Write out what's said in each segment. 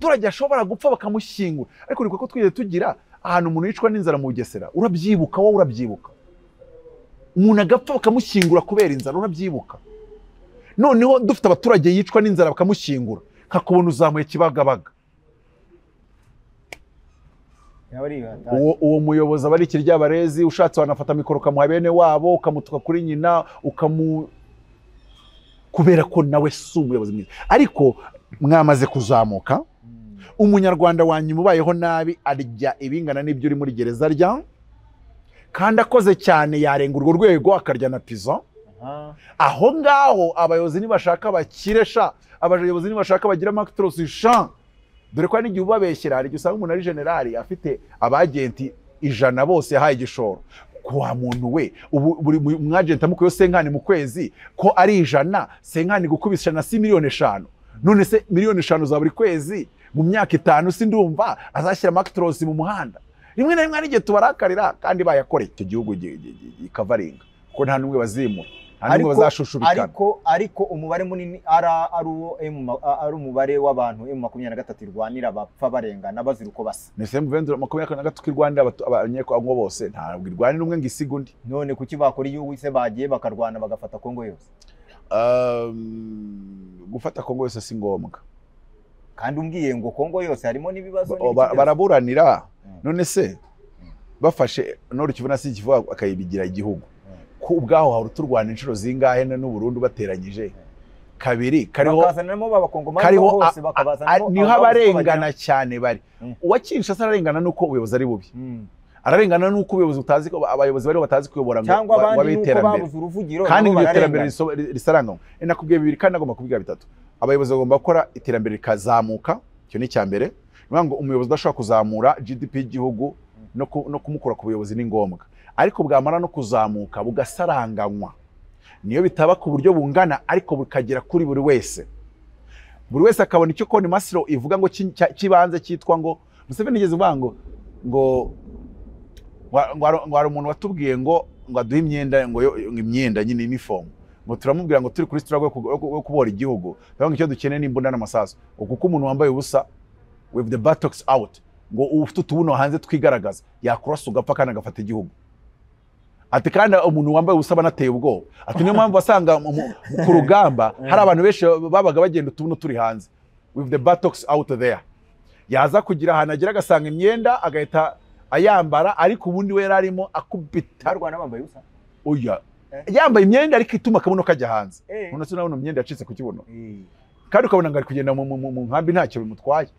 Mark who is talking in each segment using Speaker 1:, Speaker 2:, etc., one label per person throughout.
Speaker 1: Umuturage ashobora gupfa bakamushyingura, ariko niko ko twigeze tugira ahantu umuntu yicwa n'inzara mu Bugesera, urabyibuka wowe, urabyibuka umuntu agapfa bakamushyingura kubera inzara, urabyibuka. Noneho dufite abaturage yicwa n'inzara bakamushyingura, nkakubona uzamuye Kibagabaga. Uwo muyobozi aba ari ikiryabarezi, ushatse wanafata mikoro ukamuha bene wabo, ukamutuka kuri nyina, kubera ko nawe si umuyobozi mwiza. Ariko mwamaze kuzamuka, umunyarwanda wanyuma ubayeho nabi arya ibingana n'ibyo uri muri gereza arya, kandi akoze cyane yarenga urwo rwego akarya na pizza. Aho ngaho abayobozi nibashaka bakire sha, abayobozi nibashaka bagira mactros sha, dore ko n'igihe ubabeshyera hari igihe usanga umuntu ari generali afite abagenti 100 bose yahaye igishoro. Kwa muntu we ubu buri mwagenti amukuye senkani mu kwezi ko ari 100, senkani gukubisha na si miliyoni 5. None se miliyoni 5 za buri kwezi mu myaka 5 sindumva azashyira mactros mu muhanda. Rimwe na rimwe n'igihe tubarakarira kandi bayakoreye icyo gihugu gikavaringa, kuko nta numwe bazimura, nta numwe bazashushubikana.
Speaker 2: Ariko umubare munini ari umubare w'abantu M23 irwanira bapfa barengana bazira uko basa.
Speaker 1: Nese M23 irwanira abanyekongo bose, ntabwo irwanira umwe ngo isiga undi.
Speaker 2: None kuki bakora iyo se bagiye bakarwana bagafata Kongo yose?
Speaker 1: Gufata Kongo yose si ngombwa.
Speaker 2: Kandi umbwiye ngo Kongo yose harimo n'ibibazo
Speaker 1: baraburanira. None se bafashe Nord Kivu na Sud Kivu akayibigira igihugu, ko ubwaho hari turwana inshuro zingahe n'u Burundi bateranyije kabiri, kariho
Speaker 2: bakazanamo babakongomani bose bakabazanamo,
Speaker 1: niho abarengana cyane bari. Uwa Kinshasa ararengana nuko ubuyobozi ari bubi, ararengana nuko ubuyobozi utazi ko abayobozi bariho batazi kuyobora ngo babe iterambere, kandi ngo iterambere risaranganywe. Nakubwiye bibiri kandi nagomba kubwira bitatu. Abayobozi bagomba gukora iterambere rikazamuka, icyo ni icyambere. Ngo umuyobozi udashobora kuzamura GDP y'igihugu no kumukura ku buyobozi ni ngombwa, ariko bwamara no kuzamuka bugasaranganywa, niyo bitaba ku buryo bungana ariko bukagera kuri buri wese, buri wese akabona icyo Koni Maslow ivuga ngo kibanze cyitwa ngo Museveni yigeze uvuga ngo ngo hari umuntu watubwiye ngo aduhe imyenda, ngo imyenda nyine uniform, ngo turamubwira ngo turi kuri struggle yo kubora igihugu, ngo icyo dukeneye ni imbunda n'amasasu, kuko umuntu wambaye ubusa with the buttocks out, ngo ufite utubuno hanze twigaragaza yakurasa ugapfa kandi agafata igihugu. Ati kandi umuntu wambaye ubusa banateye ubwoba. Ati niyo mpamvu wasanga ku rugamba hari abantu benshi babaga bagenda utubuno turi hanze with the buttocks out there, yaza kugira ahantu agera agasanga imyenda agahita ayambara, ariko ubundi we yari arimo akubita.
Speaker 2: Barwana bambaye ubusa?
Speaker 1: Oya, yambaye imyenda ariko ituma akabuno kajya hanze. None se urabona imyenda yacitse ku kibuno, kandi ukabona ngo ari kugenda mu nkambi ntacyo bimutwaye,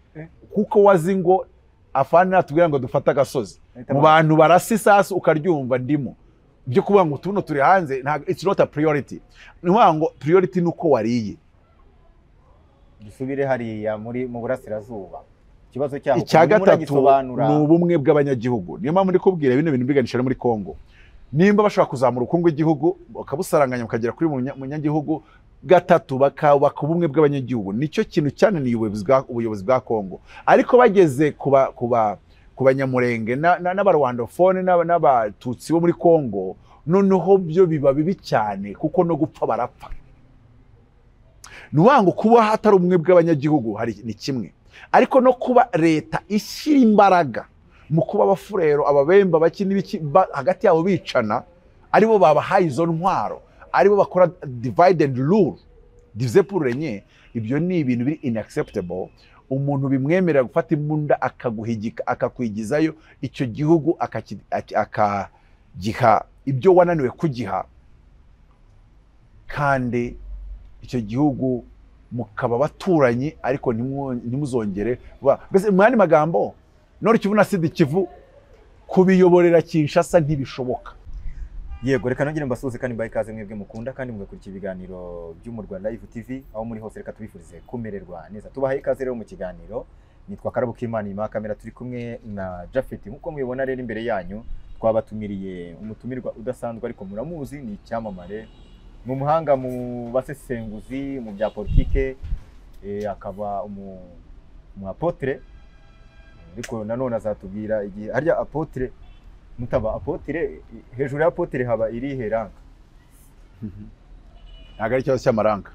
Speaker 1: kuko wazi ngo afana natubwira ngo dufate agasozi mu bantu barasa isasu ukaryumva ndimo byo kuvuga ngo tubuno turi hanze, ntabwo it's not a priority. Ni ngo priority nuko wariye.
Speaker 2: Dusubire hariya muri mu burasirazuba, ikibazo cyaho
Speaker 1: icya gatatu ni ubumwe bw'abanyagihugu. Niyo mpamvu ndi kubwira bino bintu biganisha muri Kongo, nimba bashobora kuzamura ubukungu bw'igihugu bakabusaranganya bukagera kuri munyagihugu, gatatu bakubaka ubumwe bw'abanyagihugu, nicyo kintu cyananiye ubuyobozi bwa Kongo. Ariko bageze ku banyamurenge n'abarwandofone n'abatutsi bo muri Kongo, noneho byo biba bibi cyane kuko no gupfa barapfa. Ni ngo kuba hatari ubumwe bw'abanyagihugu hari ni kimwe, ariko no kuba leta ishyira imbaraga mu kuba abafurero, ababemba, baki n'ibiki hagati yabo bicana, aribo babahaye izo ntwaro, aribo bakora divide and rule, diviser pour régner. Ibyo ni ibintu biri inacceptable. Umuntu bimwemerera gufata imbunda akaguhigika akakwigizayo icyo gihugu akagiha ibyo wananiwe kugiha, kandi icyo gihugu mukaba baturanyi ariko ntimuzongere. Mbese mu yandi magambo, Nord Kivu na Sud Kivu kubiyoborera Kinshasa ntibishoboka.
Speaker 2: Yego, reka nongere mbasuhuze kandi mbahe ikaze mwebwe mukunda kandi mugakurikira ibiganiro by'Umurwa Live TV aho muri hose. Reka tubifurize kumererwa neza, tubahaye ikaze rero mu kiganiro. Nitwa Karabo Kimana, inyuma ya kamera turi kumwe na Japhet. Nkuko mubibona rero imbere yanyu twabatumiriye umutumirwa udasanzwe, ariko muramuzi, ni icyamamare, ni umuhanga mu basesenguzi mu bya politike, akaba umu apotre, ariko nanone azatubwira igihe harya apotre mutaba apotre, hejuru ya apotre haba irihe ranka?
Speaker 1: Ntabwo ari ikibazo cy'amaranka.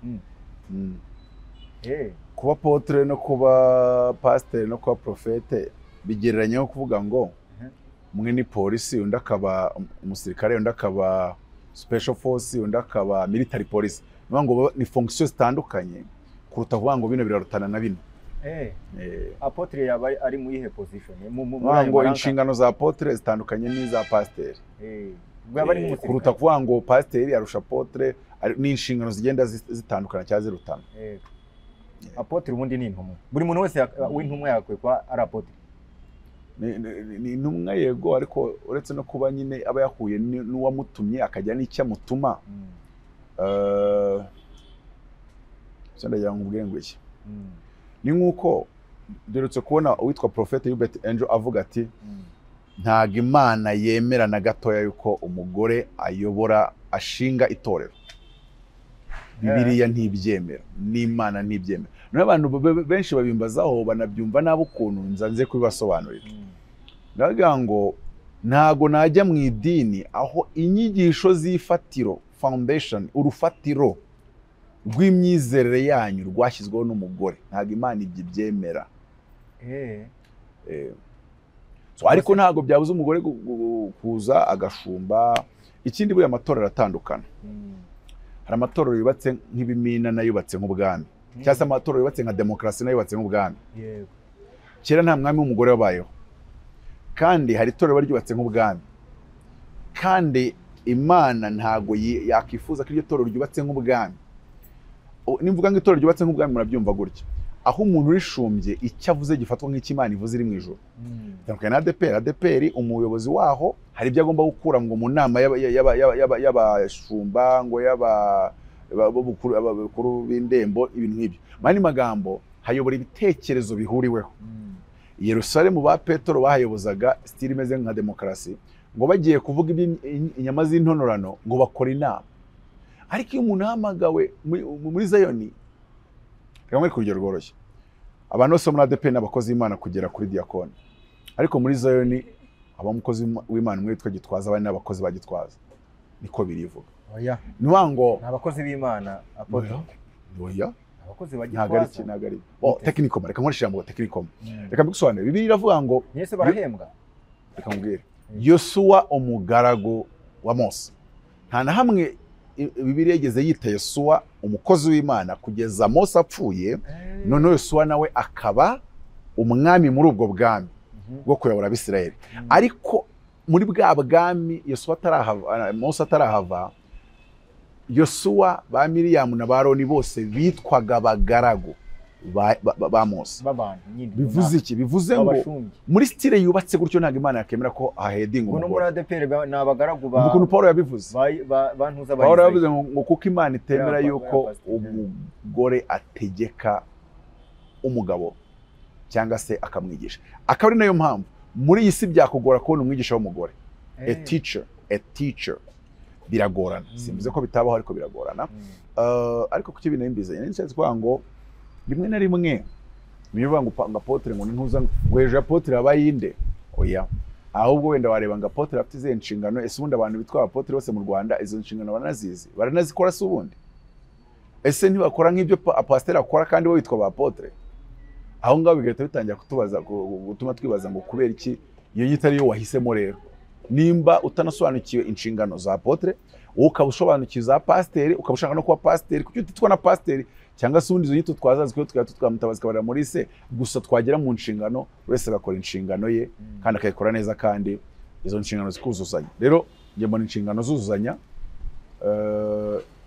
Speaker 1: Kuba apotre no kuba pasiteri no kuba profete bigereranya nko kuvuga ngo umwe ni polisi, undi akaba umusirikare, undi akaba special force, undi akaba military police. Ni ngo ni fonction zitandukanye kuruta kuvuga ngo bino birarutana na bino.
Speaker 2: Apotre yaba ari mu yihe position?
Speaker 1: Ngo inshingano za apotre zitandukanye n'iza pasiteri. Kuruta kuvuga ngo pasiteri arusha apotre, ni inshingano zigenda zitandukana cyangwa zirutana.
Speaker 2: Apotre ubundi ni intumwa. Buri muntu wese w'intumwa yakwiye kuba ari apotre.
Speaker 1: Ni intumwa yego, ariko uretse no kuba nyine aba yahuye n'uwamutumye akajya n'icyo amutuma. Ndagira ngo ubwire ngo iki ni nk'uko duherutse kubona uwitwa Prophet Hubert Angel avuga ati ntago Imana yemera na gatoya yuko umugore ayobora ashinga itorero. Bibiliya ntibyemera, n'Imana ntibyemera. None abantu benshi babimbazaho banabyumva nabo ukuntu nzanze kubibasobanurira. Ndavuga ngo ntago najya mu idini aho inyigisho z'ifatiro, foundation, urufatiro rw'imyizerere yanyu rwashyizweho n'umugore. Ntago Imana ibyo ibyemera. So ariko ntago byabuza umugore kuza agashumba. Ikindi buriya amatorero aratandukana. Hari amatorero yubatse nk'ibimina n'ayubatse nk'ubwami, cyangwa se amatorero yubatse nka demokarasi n'ayubatse nk'ubwami. Kera nta mwami w'umugore wabayeho, kandi hari itorero ryubatse nk'ubwami, kandi Imana ntago yakifuza ko iryo torero ryubatse nk'ubwami. Nimvuga ngo itorero ryubatse nk'ubwami murabyumva gutya, aho umuntu urishumbye icyo avuze gifatwa nk'ikimana ivuze iri mu ijuru. Bitandukanye na ADPR. ADPR umuyobozi waho hari ibyo agomba gukura ngo mu nama y'abashumba, ngo y'abakuru b'indembo, ibintu nk'ibyo. Mu yandi magambo hayobora ibitekerezo bihuriweho. Yerusalemu ba Petero bahayobozaga style imeze nka demokarasi, ngo bagiye kuvuga inyama z'intonorano ngo bakora inama. Ariko iyo umuntu ahamagawe muri Zayoni, reka nkwereke urugero rworoshye. Abantu bose muri ADP n'abakozi b'Imana kugera kuri diakoni, ariko muri Zayoni aba umukozi w'Imana umwe witwa Gitwaza, abandi n'abakozi ba Gitwaza. Niko birivuga.
Speaker 2: Oya.
Speaker 1: Ni ngo
Speaker 2: abakozi b'Imana apotre.
Speaker 1: Oya.
Speaker 2: Abakozi ba Gitwaza.
Speaker 1: Ntago ari. Oh, technicom, reka nkoreshe ijambo technicom. Reka mbigusobanurire. Bibiliya iravuga ngo
Speaker 2: Yesu barahembwa.
Speaker 1: Reka nkubwire. Yosuwa umugaragu wa Mose. Nta na hamwe Bibiliya yigeze yita Yosuwa umukozi w'Imana kugeza Mose apfuye, noneho Yosuwa nawe akaba umwami muri ubwo bwami bwo kuyobora Abisirayeli. Ariko muri bwa bwami Yosuwa atarahava, Mose atarahava, Yosuwa ba Miriyamu na ba Aroni bose bitwaga abagaragu ba Mose. Bivuze iki? Bivuze ngo muri style yubatse gutyo ntago Imana yakemera ko ahedinga umugore.
Speaker 2: Muri ADPR ni abagaragu ba
Speaker 1: ukuntu Paul yabivuze. Paul yabivuze ngo kuko Imana itemera yuko umugore ategeka umugabo cyangwa se akamwigisha. Akaba ari nayo mpamvu muri iyi si byakugora kubona umwigisha w'umugore. A teacher biragorana. Simvuze ko bitabaho ariko biragorana. Ariko kuki ibintu mbizanye nshatse kuvuga ngo rimwe na rimwe niyo ngo apotre ngo ntuza ngo hejuru apotre abayinde. Oya, ahubwo wenda wareba ngo apotre afite izihe nshingano. Ese ubundi abantu bitwa apotre bose mu Rwanda izo nshingano baranazizi, baranazikora se ubundi? Ese ntibakora nk'ibyo pasteur akora kandi bo bitwa ba apotre? Aho ngaho bigahita bitangira kutubaza, gutuma twibaza ngo kubera iki iyo nyito ariyo wahisemo. Rero nimba utanasobanukiwe inshingano za apotre, wowe ukaba usobanukiwe za pasteur, ukaba ushaka no kuba pasteur, kuki utitwa na pasteur? Cyangwa se ubundi izo nyito twazazi ko twamutabaza kabarira muri se gusa, twagera mu nshingano wese agakora inshingano ye kandi akayikora neza, kandi izo nshingano zikuzuzanya. Rero njye mbona inshingano zuzuzanya.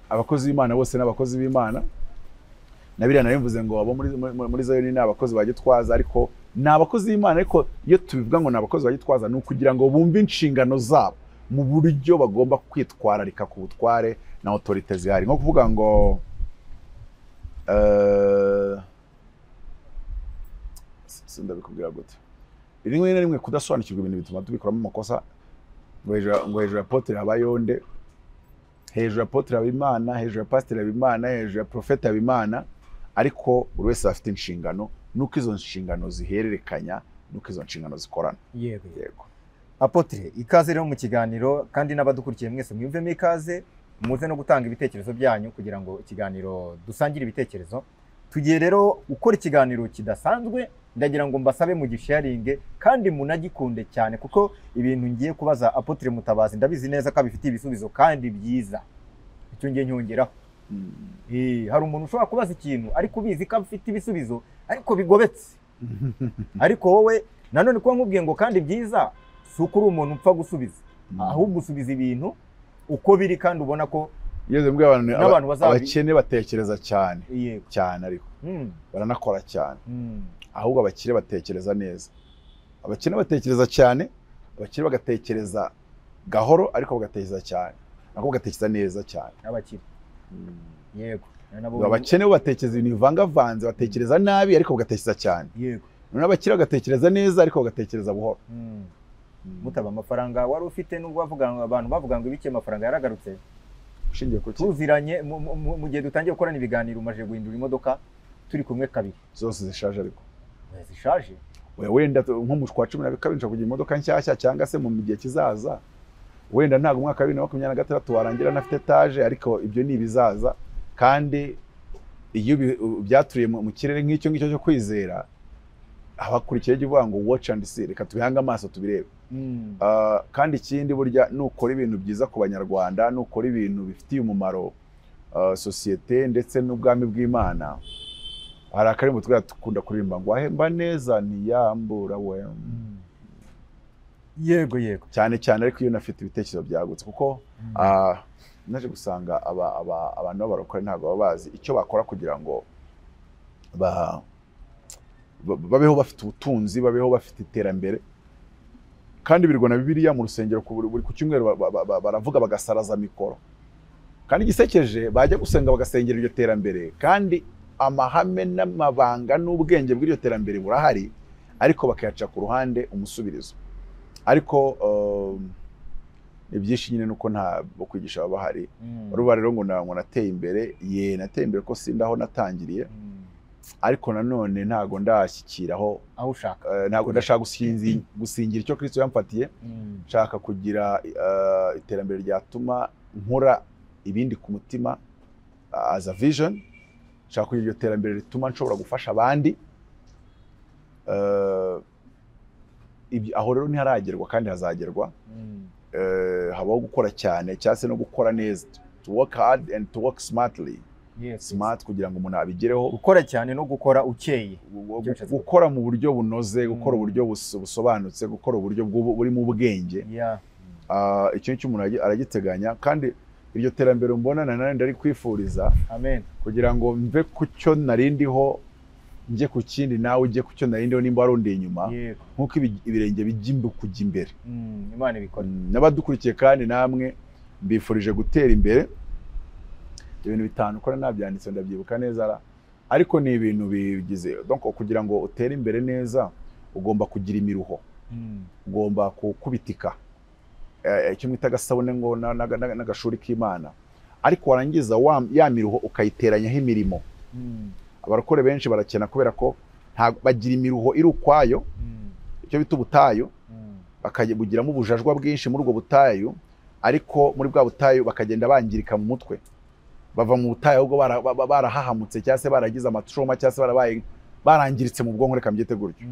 Speaker 1: Abakozi b'Imana bose n'abakozi b'Imana, na biriya nari mvuze ngo abo muri Zayoni ni abakozi ba Gitwaza, ariko ni abakozi b'Imana. Ariko iyo tubivuga ngo ni abakozi ba Gitwaza ni ukugira ngo bumve inshingano zabo mu buryo bagomba kwitwararika ku butware na autorité zihari. Nko kuvuga ngo sindabikubwira gute, rimwe na rimwe kudasobanukirwa ibintu bituma tubikoramo amakosa. Ngo hejuru ya apotre habayo nde, hejuru ya apotre haba Imana, hejuru ya pasteur haba Imana, hejuru ya profete haba Imana. Ariko buri wese afite inshingano, nuko izo nshingano zihererekanya, nuko izo nshingano zikorana.
Speaker 2: Yego yego. Apotre, ikaze rero mu kiganiro, kandi n'abadukurikiye mwese mwiyumvemo ikaze, muze no gutanga ibitekerezo byanyu kugira ngo ikiganiro dusangire ibitekerezo. Tugiye rero gukora ikiganiro kidasanzwe, ndagira ngo mbasabe mu gisharinge kandi munagikunde cyane, kuko ibintu ngiye kubaza Apotre Mutabazi ndabizi neza ko abifitiye ibisubizo kandi byiza. Icyo ngiye nyongeraho, hari umuntu ushobora kubaza ikintu ariko ubizi ko afite ibisubizo ariko bigobetse. Ariko wowe nanone kuba nkubwiye ngo kandi byiza, si uko uri umuntu upfa gusubiza, ahubwo usubiza ibintu uko biri kandi ubona ko
Speaker 1: n'abantu abakene batekereza cyane cyane, ariko baranakora cyane. Ahubwo abakire batekereza neza. Abakene batekereza cyane, abakire bagatekereza gahoro ariko bagatekereza cyane, nako bagatekereza neza cyane.
Speaker 2: Abakire. Yego.
Speaker 1: Abakene bo batekereza ibintu bivangavanze, batekereza nabi ariko bagatekereza cyane.
Speaker 2: Yego.
Speaker 1: None abakire bagatekereza neza ariko bagatekereza buhoro.
Speaker 2: Mutaba, amafaranga wari ufite nubwo bavuga abantu bavuga ngo ibike amafaranga yaragarutse.
Speaker 1: Ushingiye ku ki?
Speaker 2: Tuziranye mu gihe dutangiye gukorana ibiganiro umaje guhindura imodoka turi kumwe kabiri.
Speaker 1: Zose zishaje ariko.
Speaker 2: Zishaje?
Speaker 1: Wenda nko mu kwa 12 nshaka kugira imodoka nshyashya cyangwa se mu gihe kizaza. Wenda ntago umwaka wa 2026 warangira nafite etaje, ariko ibyo ni ibizaza. Kandi iyo byaturiye mu kirere nk'icyo ngicyo cyo kwizera, abakurikiye jya uvuga ngo watch and see, reka tubihange amaso tubirebe. Kandi ikindi burya nukora ibintu byiza ku banyarwanda, nukora ibintu bifitiye umumaro sosiyete ndetse n'ubwami bw'Imana, hari akarimbo twakunda kuririmba ngo ahemba neza ntiyambura we.
Speaker 2: Yego yego.
Speaker 1: Cyane cyane ariko iyo nafite ibitekerezo byagutse, kuko naje gusanga abantu b'abarokore ntabwo baba bazi icyo bakora kugira ngo babeho bafite ubutunzi, babeho bafite iterambere. Kandi birwa na Bibiliya mu rusengero buri ku cyumweru baravuga bagasaraza mikoro. Kandi gisekeje bajya gusenga bagasengera iryo terambere, kandi amahame n'amabanga n'ubwenge bw'iryo terambere burahari, ariko bakayaca ku ruhande umusubirizo. Ariko ibyinshi nyine nuko nta bo kwigisha baba bahari. Ruba rero ngo nateye imbere, ye nateye imbere ko sindaho natangiriye. Ariko nanone ntago ndashyikiraho
Speaker 2: aho ushaka.
Speaker 1: Ntago ndashaka gusingira icyo Kristo yamfatiye. Nshaka kugira iterambere ryatuma nkora ibindi ku mutima as a vision. Nshaka kugira iryo terambere rituma nshobora gufasha abandi. Aho rero ntiharagerwa kandi hazagerwa. Habaho gukora cyane cyangwa se no gukora neza, to work hard and to work smartly.
Speaker 2: Yes,
Speaker 1: smart kugira ngo umuntu abigereho.
Speaker 2: Gukora cyane no gukora ukeye,
Speaker 1: gukora mu buryo bunoze, gukora uburyo busobanutse, gukora uburyo buri mu bwenge. Icyo cyo umuntu aragiteganya, kandi iryo terambere mbona na ndari kwifuriza.
Speaker 2: Amen.
Speaker 1: Kugira ngo mve ku cyo narindiho njye ku kindi, nawe ujye ku cyo narindiho nimba warundi inyuma, nkuko ibirenge bijya kujya imbere.
Speaker 2: Imana ibikora.
Speaker 1: N'abadukurikiye kandi namwe mbifurije gutera imbere. Ibintu bitanu ko nabyanditse ndabyibuka neza, ariko ni ibintu bigize. Donc kugira ngo utere imbere neza ugomba kugira imiruho, ugomba kukubitika icyo mwita agasabune ngo n'agashuri k'Imana, ariko warangiza ya miruho ukayiteranyaho imirimo. Abarokore benshi barakena kubera ko bagira imiruho iri ukwayo, icyo bita ubutayu, bakabugiramo ubujajwa bwinshi muri ubwo butayu, ariko muri bwa butayu bakagenda bangirika mu mutwe. Bava mu butayu ahubwo barahahamutse cyangwa se baragize amatroma cyangwa se barabaye barangiritse mu bwonko, reka mbyite gutyo.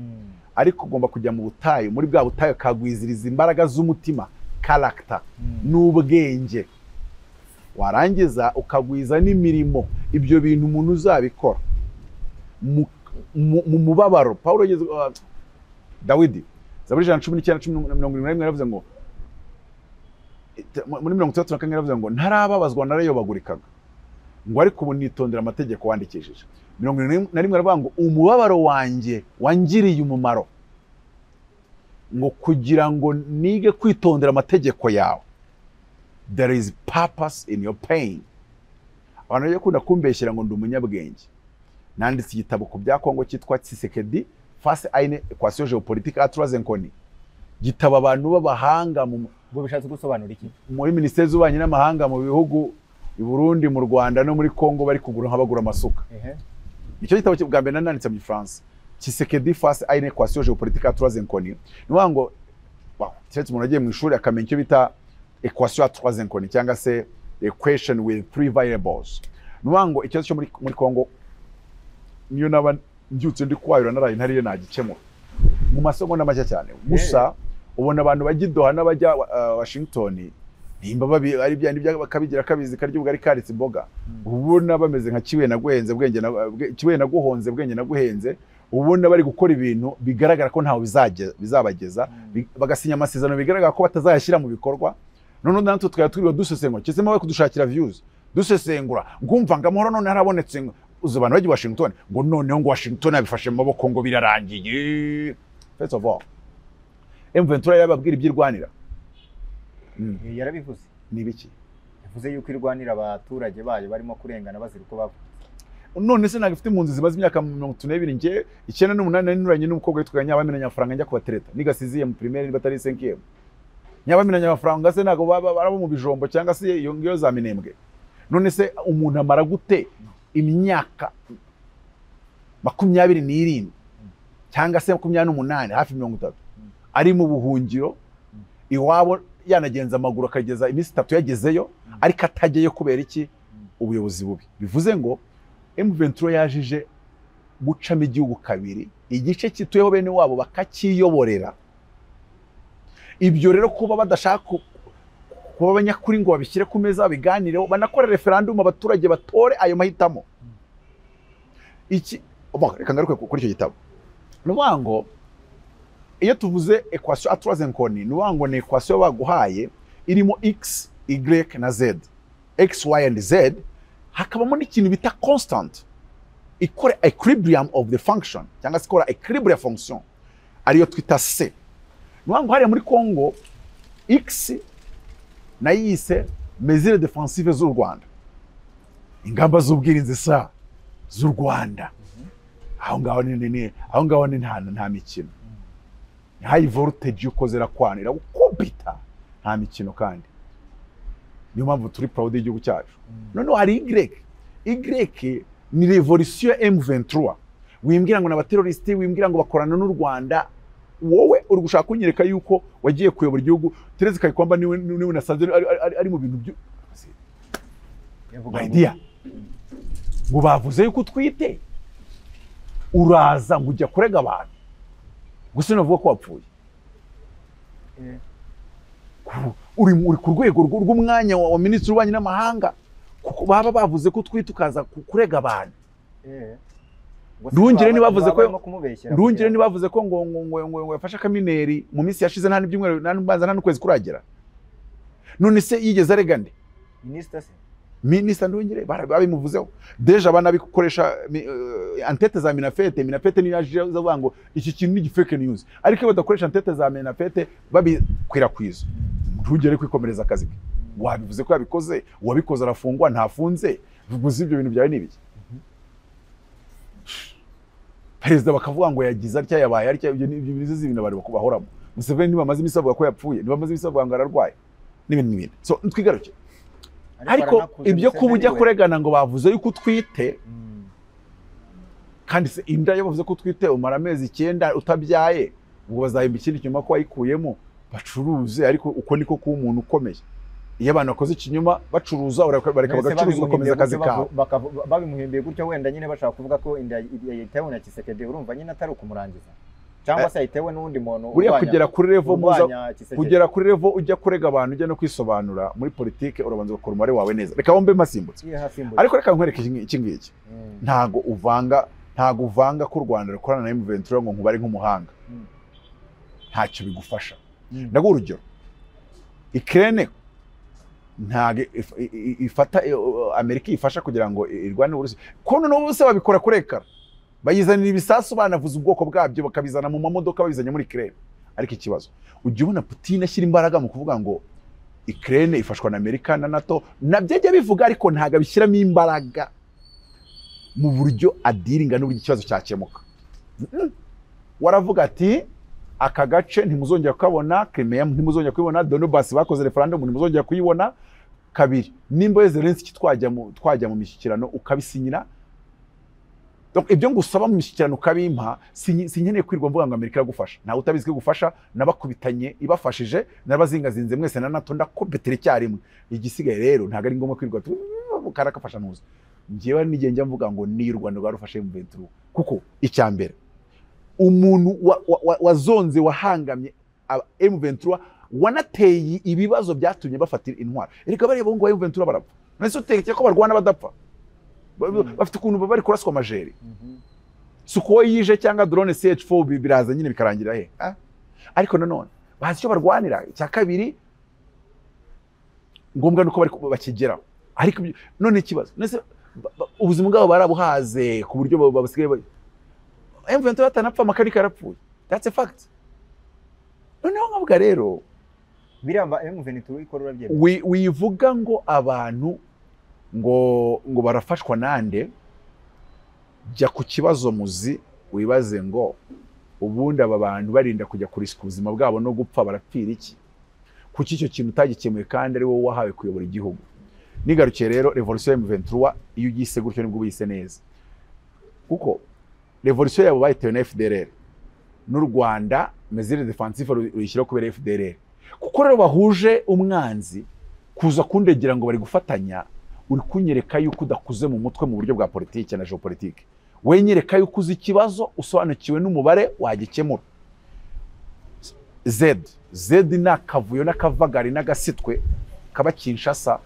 Speaker 1: Ariko ugomba kujya mu butayu, muri bwa butayu kagwiziriza imbaraga z'umutima, character n'ubwenge, warangiza ukagwiza n'imirimo. Ibyo bintu umuntu uzabikora mu mubabaro. Paulo yageze Dawidi Zaburi 119:71 yaravuze ngo muri 64 yaravuze ngo ntarababazwa narayobagurikaga, ngo ariko ubu nitondera amategeko wandikishije. 71 aravuga ngo umubabaro wanjye wangiriye umumaro, ngo kugira ngo nige kwitondera amategeko yawe. There is purpose in your pain. Abantu bajya kunda kumbeshyira ngo ndi umunyabwenge. Nanditse igitabo ku bya Kongo cyitwa Tshisekedi face à une équation géopolitique à trois inconnues. Gitabo abantu b'abahanga
Speaker 2: ubwo bishatse gusobanura iki?
Speaker 1: Muri ministeri z'ububanyi n'amahanga mu bihugu i Burundi, mu Rwanda no muri Kongo bari kugura nk'abagura amasuka. Icyo gitabo bwa mbere nanditse mu Gifaransa. Tshisekedi face à une équation géopolitique à trois inconnues. Ni ngo wow, keretse umuntu agiye mu ishuri akamenya icyo bita équation à trois inconnues cyangwa se equation with three variables. Ni ngo ikibazo cyo muri Kongo niyo naba mbyutse ndi kwayura naraye ntariye nagikemura mu masegonda make cyane. Gusa ubona abantu bajya i Doha n'abajya Washington nimba babi ari bya nibya bakabigira kabizi karya ubwo ari karitse imboga, ubona bameze nka kiwe naguhenze bwenge na kiwe naguhonze bwenge naguhenze. Ubona bari gukora ibintu bigaragara ko ntaho bizabageza, bagasinya amasezerano bigaragara ko batazayashyira mu bikorwa. None natwe twari turiwe dusesengura kisema we kudushakira views dusesengura ngumva ngo amahoro none harabonetse, uzi abantu bajya Washington ngo noneho ngo Washington yabifashe mu maboko ngo birarangiye. First of all, M23 yababwira ibyirwanira.
Speaker 2: Yarabivuze.
Speaker 1: Ni biki?
Speaker 2: Yavuze yuko irwanira abaturage bayo barimo kurengana bazira uko bavuze.
Speaker 1: None se ntabwo ifite impunzi zimaze imyaka 32 nge 98 nari nuranye n'umukobwa witwaga Nyabamina Nyafaranga njya kubatereta nigasiziye mu primaire niba atari 5e. Nyabamina Nyafaranga se ntabwo baba barabo mu bijombo cyangwa se iyo ngiyo za Minembwe. None se umuntu amara gute imyaka 27 cyangwa se 28 hafi 30 ari mu buhungiro iwabo yanagenza amaguru akageza iminsi 3 yagezeyo ariko atageyo kubera iki? Ubuyobozi bubi. Bivuze ngo M23 yajije gucamo igihugu kabiri, igice kituyeho bene wabo bakakiyoborera. Ibyo rero kuba badashaka kuba abanyakuri ngo babishyire ku meza babiganireho, banakora referendum abaturage batore ayo mahitamo. Iki reka ngaruke kuri icyo gitabo. Ni ukuvuga ngo iyo tuvuze equation à trois inconnues, ni ukuvuga ngo ni equation baguhaye irimo x, y na z, x, y and z, hakabamo n'ikintu bita constant ikora equilibrium of the function cyangwa se ikora equilibre fonction ariyo twita c. Ni ukuvuga ngo hariya muri Congo x nayise mesure defensive z'u Rwanda, ingamba z'ubwirinzi sa z'u Rwanda. Aho ngaho ni aho ngaho ni nta mikino, high voltage ukoze irakwanira ukubita, nta mikino. Kandi niyo mpamvu turi proud y'igihugu cyacu. Noneho hari Y ni revolution M23. Wimbwira ngo n'abaterroriste, wimbwira ngo bakorana n'u Rwanda, wowe uri gushaka kunyereka yuko wagiye kuyobora igihugu. Therese Kayikwamba niwe nasanze ari mu bintu byo my dear, ngo bavuze yuko utwite uraza ngo ujya kurega abantu gusa navuga ko wapfuye. Uri ku rwego rw'umwanya wa minisitiri w'ububanyi n'amahanga, kuko baba bavuze ko utwite ukaza kurega abantu. Ndungire nibavuze ko Ndungire nibavuze ko ngo ngo ngo yafashe kamineri mu minsi yashize nta n'ibyumweru nta n'umbanza nta n'ukwezi kuragera. None se yigeze arega nde?
Speaker 2: Minister se
Speaker 1: Minister Ndungire babimuvuzeho deja banabikoresha antete za Minafete. Minafete niyo yaje avuga ngo iki kintu ni fake news, ariko badakoresha antete za Minafete babikwirakwiza. Ndungire kwikomereza akazi ke, wabivuze ko yabikoze, uwabikoze arafungwa ntafunze. Vuguze ibyo bintu byawe nibiki? Perezida bakavuga ngo yagize atya yabaye atya, ibyo nizo ibintu bari bakubahoramo. Museveni ntibamaze imisi avuga ko yapfuye, ntibamaze imisi avuga ngo ararwaye n'ibindi n'ibindi. So twigaruke, ariko ibyo kuba ujya kuregana ngo bavuze yuko utwite, kandi se inda yo bavuze ko utwite umara amezi 9 utabyaye, ubwo bazahimba ikindi kinyoma ko wayikuyemo bacuruze. Ariko uko niko kuba umuntu ukomeye. Iyo abantu bakoze ikinyoma bacuruza bareka bagacuruza ugakomeza akazi kawe.
Speaker 2: Babimuhimbiye gutyo wenda nyine bashaka kuvuga ko inda yayitewe na Tshisekedi, urumva nyine atari ukumurangiza cyangwa se yayitewe n'undi muntu.
Speaker 1: Buriya kugera kuri level muza kugera kuri level ujya kurega abantu ujya no kwisobanura muri politike, urabanza ugakora umubare wawe neza. Reka wombe masimbutse, ariko reka nkwereke iki ngiki. Ntago uvanga ko u Rwanda rukorana na M23 ngo nkubare nk'umuhanga, ntacyo bigufasha. Ndaguha urugero, Ukraine ntago ifata Amerika ifasha kugira ngo irwane Uburusiya, ko noneho bose babikora kurekara bayizanira ibisasu banavuze ubwoko bwabyo bakabizana mu mamodoka babizanye muri Ukraine. Ariko ikibazo ujya ubona Putin ashyira imbaraga mu kuvuga ngo Ukraine ifashwa na Amerika na NATO, nabyo ajya bivuga ariko ntago abishyiramo imbaraga mu buryo adiringa n'uburyo ikibazo cyakemuka. Waravuga ati aka gace ntimuzongera kukabona, Crimea ntimuzongera kuyibona, Donbass bakoze referendum ntimuzongera kuyibona. Kabiri, nimba Zelensky twajya mu mishyikirano ukabisinyira, donc ibyo ngusaba mu mishyikirano ukabimpa, sinkeneye kwirwa mvuga ngo Amerika iragufasha. Ntawe utabizi ko igufasha, nabakubitanye ibafashije, nabazingazinze mwese na NATO ndakobetera icyarimwe. Igisigaye rero ntago ari ngombwa kwirwa karakafasha ntuza. Njyewe n'igihe njya mvuga ngo ni u Rwanda rwarufashe M23, kuko icya mbere umuntu wazonze wahangamye M23 wanateye ibibazo byatumye bafatira intwaro. Erega bariya bo ngo M23 barapfa, none se utekeye ko barwana badapfa? Bafite ukuntu bari kuraswa amajeri. Sukhoi yije cyangwa drone CH4 biraza nyine bikarangira he. Ariko nanone bazi icyo barwanira. Icya kabiri ngombwa nuko bari bakigeraho. Ariko none ikibazo nese ubuzima bwabo barabuhaze ku buryo basigaye M23 batanapfa, amakarika yarapfuye. That's a fact. Noneho nkavuga rero
Speaker 2: biramba M23 ikora urabyemera.
Speaker 1: Wivuga ngo abantu ngo barafashwa nande, jya ku kibazo muzi wibaze ngo ubundi aba bantu barinda kujya kurisika ubuzima bwabo no gupfa barapfira iki? Kuki icyo kintu utagikemuye kandi ari wowe wahawe kuyobora igihugu? Nigarukiye rero revolution ya M23 iyo ugise gutyo nibwo ubise neza, kuko revolution yabo bayitewe na FDLR n'u Rwanda, mesure defensive ruyishyira kubera FDLR, kuko rero bahuje umwanzi kuza kundegera ngo bari gufatanya. Uri kunyereka yuko udakuze mu mutwe mu buryo bwa politike na geopolitique. Wenyereka yuko uzi ikibazo, usobanukiwe n'umubare wagikemura. Z n'akavuyo n'akavagari n'agasitwe kaba Kinshasa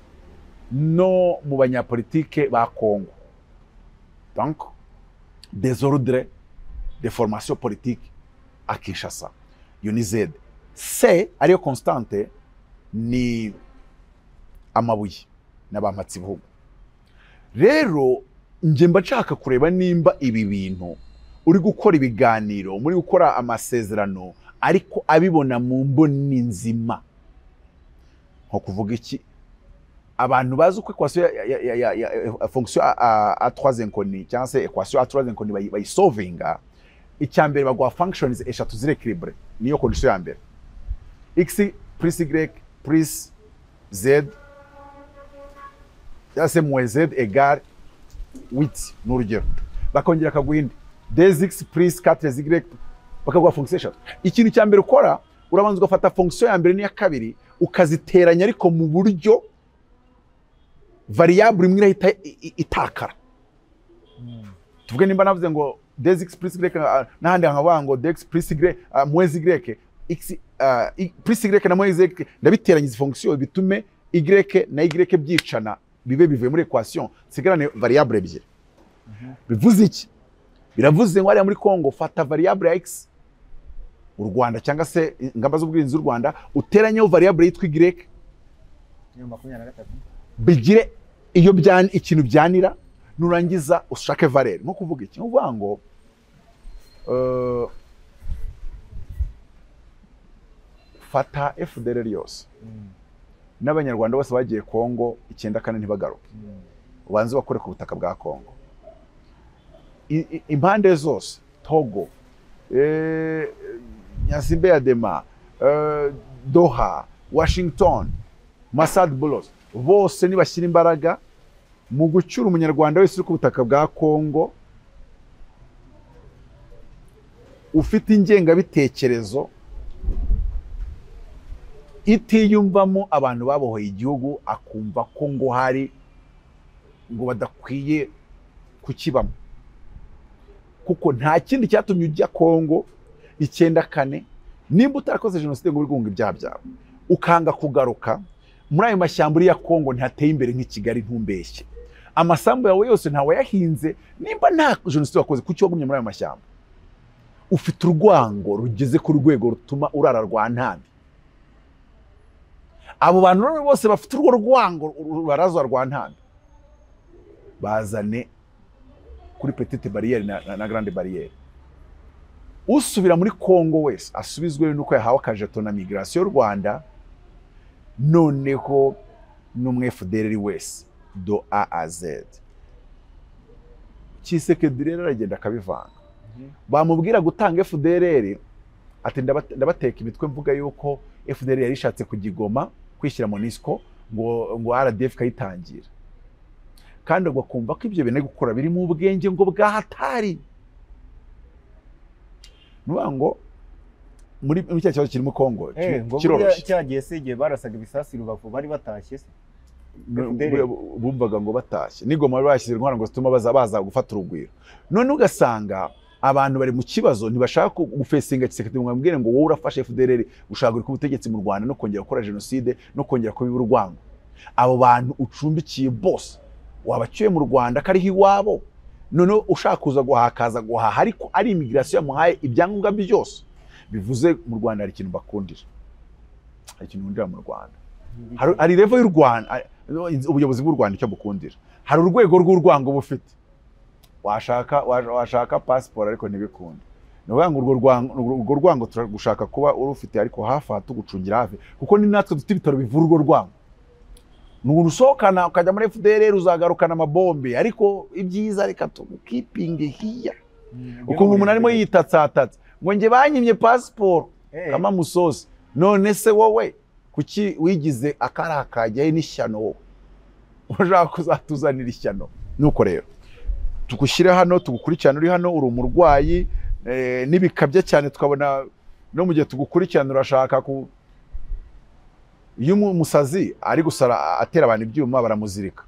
Speaker 1: no mu banyapolitike ba Congo. Donc désordre de formation politique à Kinshasa. Iyo ni Z. C ariyo constante ni amabuye n'abampatsi bihugu. Rero nje mba nshaka kureba nimba ibi bintu uri gukora ibiganiro, muri gukora amasezerano, ariko abibona mu mboni nzima. Nko kuvuga iki, abantu bazi uko equation ya fonction a trois inconnues cyangwa se equation a trois inconnues bayisolvinga, icya mbere bagwa functions eshatu ziri equilibre, niyo condition ya mbere, x plus y plus z cyangwa se moins z égale 8 n'urugero, bakongera akaguha indi 2x plus 4y, bakaguha fonction eshatu. Ikintu cya mbere ukora, urabanza ugafata fonction ya mbere n'iya kabiri ukaziteranya, ariko mu buryo variable imwe irahita itakara. Tuvuge nimba navuze ngo 2x plus y n'ahandi nkavuga ngo 2x plus y moins y, x plus y na moins y, ndabiteranya izi fonction bitume y na y byicana, bibe bivuye muri equation, nsigarane variable ebyiri. Bivuze iki? Biravuze ngo hariya muri Congo fata variable ya x u Rwanda cyangwa se ingamba z'ubwirinzi z'u Rwanda, uteranyeho variable yitwa y bigire iyo ikintu byanira, nurangiza ushake valeur. Nko kuvuga iki? Nko kuvuga ngo fata FDLR yose n'abanyarwanda bose bagiye Kongo 94 ntibagaruke, ubanze bakore ku butaka bwa Kongo impande zose, Togo, Nyasimbe ya Dema, Doha, Washington, Masad Boulos, bose nibashyira imbaraga mu gucyura umunyarwanda wese uri ku butaka bwa Kongo ufite ingengabitekerezo itiyumvamo abantu babohoye igihugu, akumva ko ngo hari ngo badakwiye kukibamo, kuko nta kindi cyatumye ujya Kongo 94 nimba utarakoze jenoside ngo uri ibyaha byawe ukanga kugaruka muri ayo mashyamba ya Kongo ntateye imbere nk'i Kigali, ntumbeshye amasambu yawe yose ntawe yahinze, nimba nta jenoside wakoze kuki wagumye muri ayo mashyamba? Ufite urwango rugeze ku rwego rutuma urara rwa ntambi. Abo bantu bose bafite urwo rwango barazwa rwa ntambi, bazane kuri petite barrière na grande barrière. Usubira muri Kongo wese asubizwe nuko yahawe akajeto na migration y'u Rwanda, noneho n'umwe FDLR wese do A à Z. Tshisekedi rero aragenda akabivanga, bamubwira gutanga FDLR, ati ndabateka imitwe mvuga yuko FDLR yari ishatse kugigoma kwishyira MONUSCO ngo RDF kayitangira, kandi ngo akumva ko ibyo bintu gukora biri mu bwenge ngo bwa hatari. Nuvuga ngo muri cya kibazo kiri mu Kongo kiroroshye,
Speaker 2: cyagiye se igihe barasaga ibisasu Rubavu bari batashye se?
Speaker 1: Bumvaga ngo batashye nigoma bashyize intwaro ngo zituma baza gufata urugwiro. None ugasanga abantu bari mu kibazo, ntibashaka gufesinga Tshisekedi ngo bamubwire ngo wowe urafashe FDLR ushaka ku butegetsi mu Rwanda no kongera gukora jenoside no kongera kubiba urwango. Abo bantu ucumbikiye bose wabacyuye mu Rwanda kariho iwabo, none ushaka kuza guhakaza guhaha, ariko ari immigration yamuhaye ibyangombwa byose. Bivuze mu Rwanda hari ikintu bakundira, hari ikintu nkundira mu Rwanda, hari level y'u Rwanda, ubuyobozi bw'u Rwanda icyo bukundira, hari urwego rw'urwango bufite. Washaka passport ariko ntibikunde. Ni ukuvuga ngo urwo rwango turagushaka kuba urufite, ariko hafi aha tugucungira hafi, kuko ni natwe dufite ibitaro bivura urwo rwango. Nurusohokana ukajya muri FDLR uzagarukana amabombe, ariko ibyiza reka tugukipinge hiya. Ukumva umuntu arimo yitatsatatsa ngo nge banyimye passport kama musozi. None se wowe kuki wigize akarakajyaye n'ishyano? Wowe ushaka kuzatuzanira ishyano. Nuko rero tugushyire hano, tugukurikirana uri hano, uri umurwayi n'ibikabye cyane, tukabona no mu gihe tugukurikirana urashaka ku iyo umusazi ari gusara atera abantu ibyuma baramuzirika,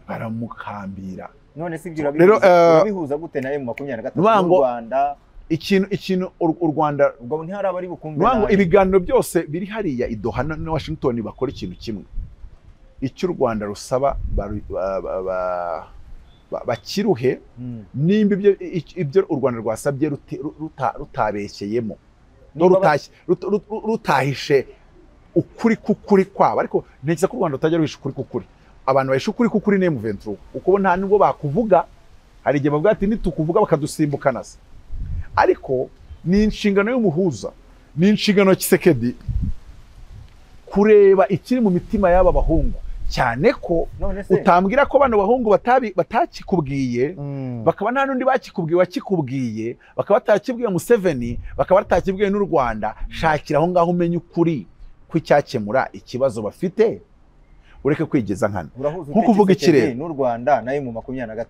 Speaker 1: baramukambira.
Speaker 2: None si ibyo urabihuza gute na M23 mu Rwanda?
Speaker 1: Ikintu u Rwanda
Speaker 2: ubwo ntihari abari bukumve
Speaker 1: ngo ibiganiro byose biri hariya i Doha na Washington bakora ikintu kimwe, icyo u Rwanda rusaba bakiruhe. Nimba ibyo u Rwanda rwasabye rutabeshyeyemo, rutahishe ukuri kukuri kwabo, ariko ntekereza ko u Rwanda rutajya ruhisha ukuri kukuri. Abantu bahisha ukuri kukuri ni M23, uko nta nubwo bakuvuga, hari igihe bavuga ati nitukuvuga bakadusimbukana se. Ariko ni inshingano y'umuhuza, ni inshingano ya Tshisekedi kureba ikiri mu mitima y'aba bahungu, cyane ko utambwira ko bano bahungu batakikubwiye, bakaba nta nundi bakikubwiye wakikubwiye, bakaba batakibwiye Museveni, bakaba batakibwiye n'u Rwanda. Shakira aho ngaho umenye ukuri kw'icyakemura ikibazo bafite, ureke kwigeza nkana. Nko kuvuga ikirere
Speaker 2: n'u Rwanda na M23,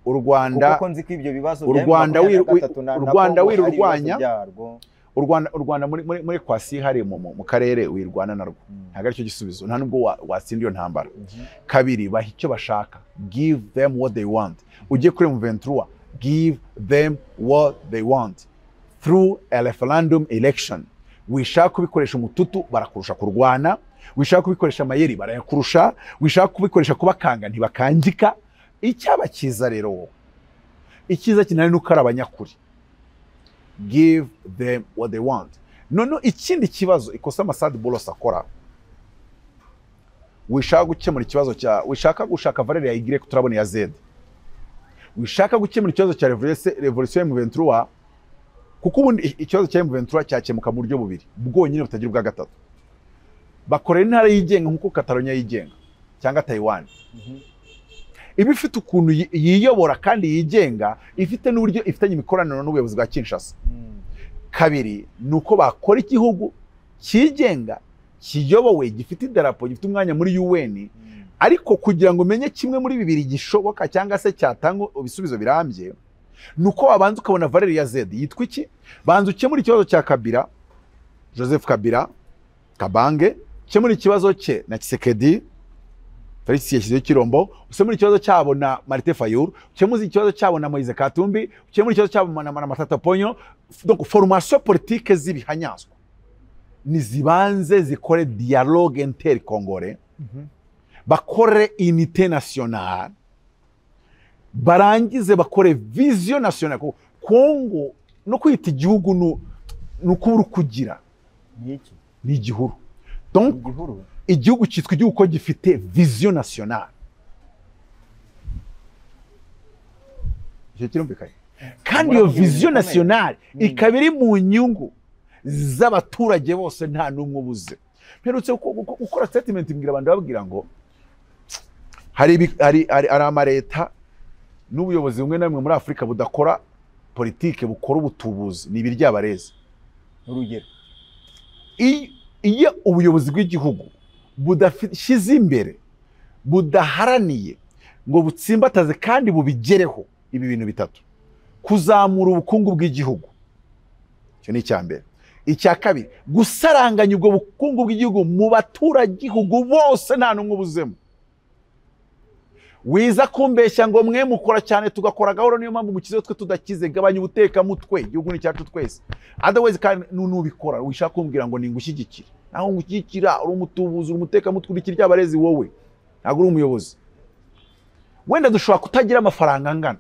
Speaker 1: u Rwanda
Speaker 2: kuko nzi ko ibyo bibazo
Speaker 1: u Rwanda wirurwanya u Rwanda muri kwasi hari mu karere wirwana narwo, ntago aricyo gisubizo, nta nubwo watsinda iyo ntambara. Kabiri, baha icyo bashaka, give them what they want. Ugiye kuri M23, give them what they want through a referendum election. Wishaka kubikoresha umututu barakurusha kurwana, wishaka kubikoresha amayeri barayakurusha, wishaka kubikoresha kubakanga ntibakangika. Icyaba cyiza rero wowe, icyiza kinari nuko ari abanyakuri, give them what they want. None ikindi kibazo ikosa Masad Boulos akora, wishaka gukemura ikibazo cya, wishaka gushaka valeur ya Y turabona ya Z, wishaka gukemura ikibazo cya revolution M23, kuko ubundi ikibazo cya M23 cyakemuka mu buryo bubiri bwonyine butagira ubwa gatatu. Bakorera intara yigenga nkuko Catalonia yigenga cyangwa Taiwan, iba ifite ukuntu yiyobora kandi yigenga, ifite n'uburyo ifitanye imikoranire n'ubuyobozi bwa Kinshasa. Kabiri, nuko bakora igihugu cyigenga kiyobowe, gifite idarapo, gifite umwanya muri UN, ariko kugira ngo umenye kimwe muri bibiri gishoboka cyangwa se cyatanga ibisubizo birambye, nuko wabanza ukabona valeur ya Z yitwa iki. Banza ukemura ikibazo cya Kabila, Joseph Kabila Kabange, ukemura ikibazo cye na Tshisekedi Felix yashyizeho ikirombo, ukemura ikibazo cyabo na Martin Fayulu, ukemura ikibazo cyabo na Moise Katumbi, ukemura ikibazo cyabo na Matata Ponyo. Donc formation politique z'ibihanyazwa nizibanze zikore dialogue intercongolais, bakore unité nationale, barangize bakore vision nationale. Kongo no kwita igihugu no kugira ni igihuru. Donc igihugu cyitwa igihugu ko gifite vision nationale. Icyo kirumvikanye. Kandi iyo vision nationale ikaba iri mu nyungu z'abaturage bose, nta n'umwe ubuze. Mperutse gukora statement mbwira abantu, babwira ngo hari amareta n'ubuyobozi bumwe na bumwe muri Afurika budakora politike, bukora ubutubuzi, ni ibiryabarezi.
Speaker 2: Urugero,
Speaker 1: iyo ubuyobozi bw'igihugu budashyize imbere, budaharaniye ngo butsimbataze kandi bubigereho ibi bintu bitatu: kuzamura ubukungu bw'igihugu, icyo ni icya mbere. Icya kabiri, gusaranganya ubwo bukungu bw'igihugu mu baturagihugu bose nta n'umwe ubuzemo. Wiza kumbeshya ngo mwe mukora cyane tugakora gahoro, niyo mpamvu mukize twe tudakize. Gabanya ubutekamutwe, igihugu ni cyacu twese. Otherwise kandi nubikora wishaka kumbwira ngo ningushyigikire, naho ngushyigikira uri umutubuzi, uri umutekamutwe, uri kiryabarezi wowe, ntabwo uri umuyobozi. Wenda dushobora kutagira amafaranga angana,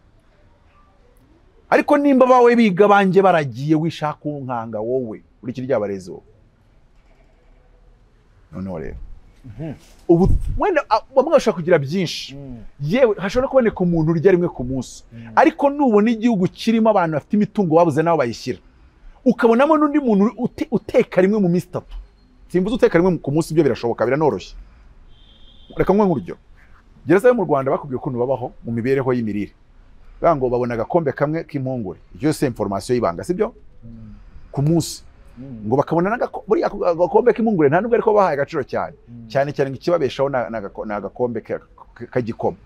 Speaker 1: ariko nimba bawe biga banjye baragiye, wishaka kunkanga wowe uri kiryabarezi wowe. Noneho rero ubu wenda bamwe bashobora kugira byinshi, yewe hashobora kuboneka umuntu urya rimwe ku munsi, ariko nubona igihugu kirimo abantu bafite imitungo babuze n'aho bayishyira, ukabonamo n'undi muntu uteka rimwe mu minsi 3. Simvuze uteka rimwe ku munsi, ibyo birashoboka, biranoroshye. Reka nguhe nk'urugero, gereza yo mu Rwanda bakubwiye ukuntu babaho mu mibereho y'imirire, bavuga ngo babona agakombe kamwe k'impungure, ibyo yose information y'ibanga, sibyo, ku munsi, ngo bakabona buriya agakombe k'impungure nta nubwo ariko bahaye agaciro cyane cyane cyane ngo ikibabeshaho ni agakombe k'igikoma.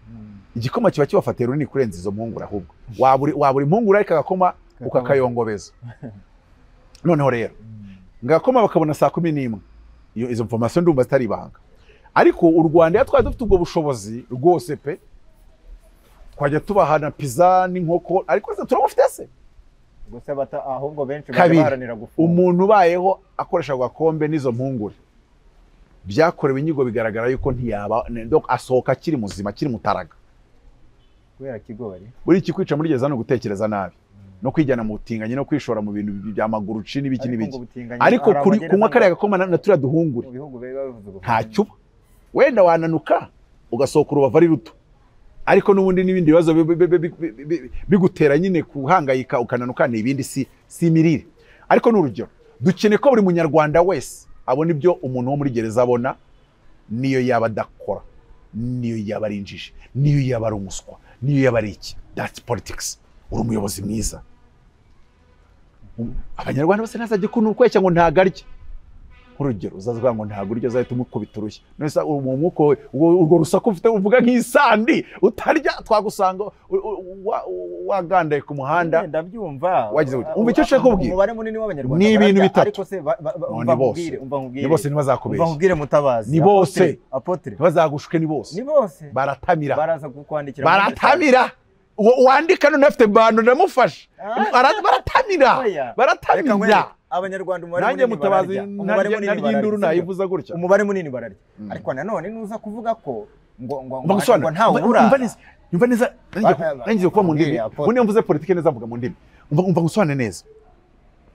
Speaker 1: Igikoma kiba kibafatiye runini kurenza izo mpungure, ahubwo wabura impungure ariko agakoma ukakayongobeza. Noneho rero ngo agakoma bakabona saa 11, izo information ndumva zitari ibanga. Ariko u Rwanda twari dufite ubwo bushobozi rwose pe, twajya tubahana pizza n'inkoko, ariko se turabufite se?
Speaker 2: Gusa bata ahubwo benshi baharanira gufunga.
Speaker 1: Umuntu ubayeho akoresha agakombe n'izo mpungure, byakorewe inyigo bigaragara yuko ntiyaba asohoka akiri muzima, akiri mutaraga.
Speaker 2: Kubera kigori
Speaker 1: buri kikwica muri gereza no gutekereza nabi, no kwijyana mu butinganyi, no kwishora mu bintu bya maguruci n'ibiki n'ibiki. Ariko kunywa kariya gakoma na turiya duhungure ntacyo, wenda wananuka ugasohoka urubavu ari ruto, ariko n'ubundi n'ibindi bibazo bigutera nyine kuhangayika ukananuka, ni ibindi, si imirire. Ariko n'urugero, dukeneye ko buri munyarwanda wese abona ibyo umuntu wo muri gereza abona, niyo yaba adakora, niyo yaba ari injiji, niyo yaba ari umuswa, niyo yaba ari iki. That's politics. Uri umuyobozi mwiza. Abanyarwanda bose ntazajye kunukweshya ngo ntagarye. Urugero uzavuga ngo ntago uryo, uzahita umukubita urushyi. None se umwuko urwo rusaku ufite uvuga nk'isandi utarya, twagusanga wagandaye ku muhanda.
Speaker 2: Ndabyumva
Speaker 1: wagize gute? Umva icyo nshaka kubwira,
Speaker 2: umubare munini w'abanyarwanda
Speaker 1: ni ibintu bitatu.
Speaker 2: Ariko se umva nkubwire,
Speaker 1: ni bose ntibazakubeshya,
Speaker 2: umva nkubwire Mutabazi,
Speaker 1: ni bose
Speaker 2: apotre,
Speaker 1: ntibazagushuke, ni bose,
Speaker 2: ni bose
Speaker 1: baratamira,
Speaker 2: baraza kukwandikira,
Speaker 1: baratamira. Uwandika none afite bando ndamufasha, baratamira, baratamira.
Speaker 2: Abanyarwanda umubare munini bararya,
Speaker 1: umubare munini bararya, nayivuza gutya,
Speaker 2: umubare munini bararya. Ariko nanone nuza kuvuga ko ngo ngo ngo ntawe ubura.
Speaker 1: Umva neza, nangiye kuba mu ndimi, ubundi mvuze politike neza mvuga mu ndimi. Umva ngusobanure neza.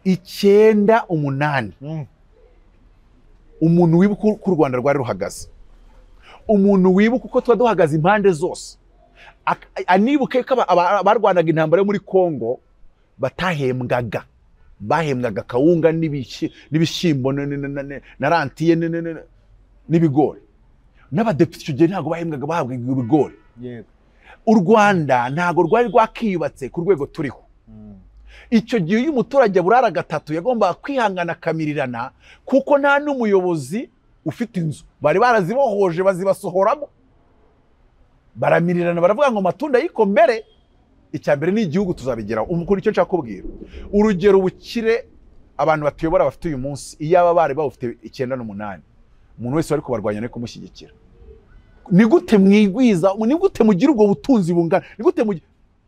Speaker 1: 9 8 umuntu wibuka uko u Rwanda rwari ruhagaze, umuntu wibuka uko twa duhagaze impande zose, anibuke ko abarwanaga intambara yo muri Kongo batahembwaga, bahembwaga kawunga n'ibishyimbo na rantiye n'ibigori. N'abadepite icyo gihe ntabwo bahembwaga, bahabwaga ibigori. U Rwanda ntabwo rwari rwakiyubatse ku rwego turiho. Icyo gihe iyo umuturage burara gatatu yagombaga kwihangana akamirirana, kuko nta n'umuyobozi ufite inzu, bari barazibohoje bazibasohoramo, baramirirana, baravuga ngo matunda y'ikomere. Icya mbere ni igihugu tuzabigeraho. Umukuru icyo nshaka kubwira, urugero ubukire abantu batuyobora bafite uyu munsi, iyaba bari bawufite 9 8, umuntu wese wari kubarwanya no kumushyigikira. Ni gute mwigwiza, ni gute mugira ubwo butunzi bungana, ni gute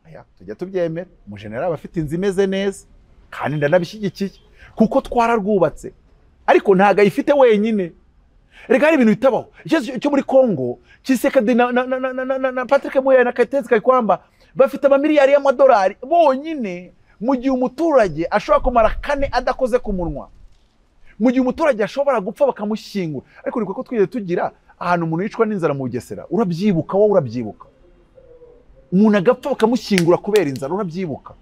Speaker 1: aya tujya tubyemera, umujenerali abafite inzu imeze neza kandi ndanabishyigikiye kuko twararwubatse, ariko ntago ayifite wenyine. Reka hari ibintu bitabaho. Ikibazo cyo muri Kongo, Tshisekedi na Patrick Muyaya na Kaitesi Kayikwamba bafite amamiliyari y'amadolari bonyine, mu gihe umuturage ashobora kumara 4 adakoze ku munwa, mu gihe umuturage ashobora gupfa bakamushyingura. Ariko ni kuko twigeze tugira ahantu umuntu yicwa n'inzara mu Bugesera, urabyibuka wowe, urabyibuka, umuntu agapfa bakamushyingura kubera inzara, urabyibuka.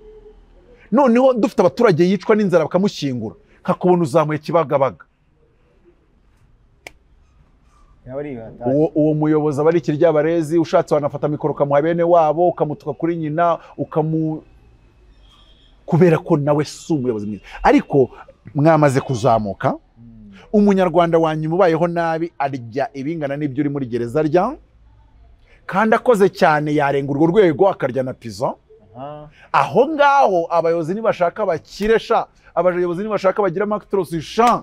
Speaker 1: Noneho dufite abaturage yicwa n'inzara bakamushyingura, kakubona uzamuye Kibagabaga. Uwo muyobozi aba ari ikiryabarezi, ushatse wanafata mikoro ukamuha bene wabo, ukamutuka kuri nyina, kubera ko nawe si umuyobozi mwiza. Ariko mwamaze kuzamuka, umunyarwanda wanyuma ubayeho nabi arya ibingana n'ibyo uri muri gereza arya, kandi akoze cyane yarenga urwo rwego akarya na pizza. Aho ngaho abayobozi nibashaka bakiresha, abayobozi nibashaka bagira mactros shan.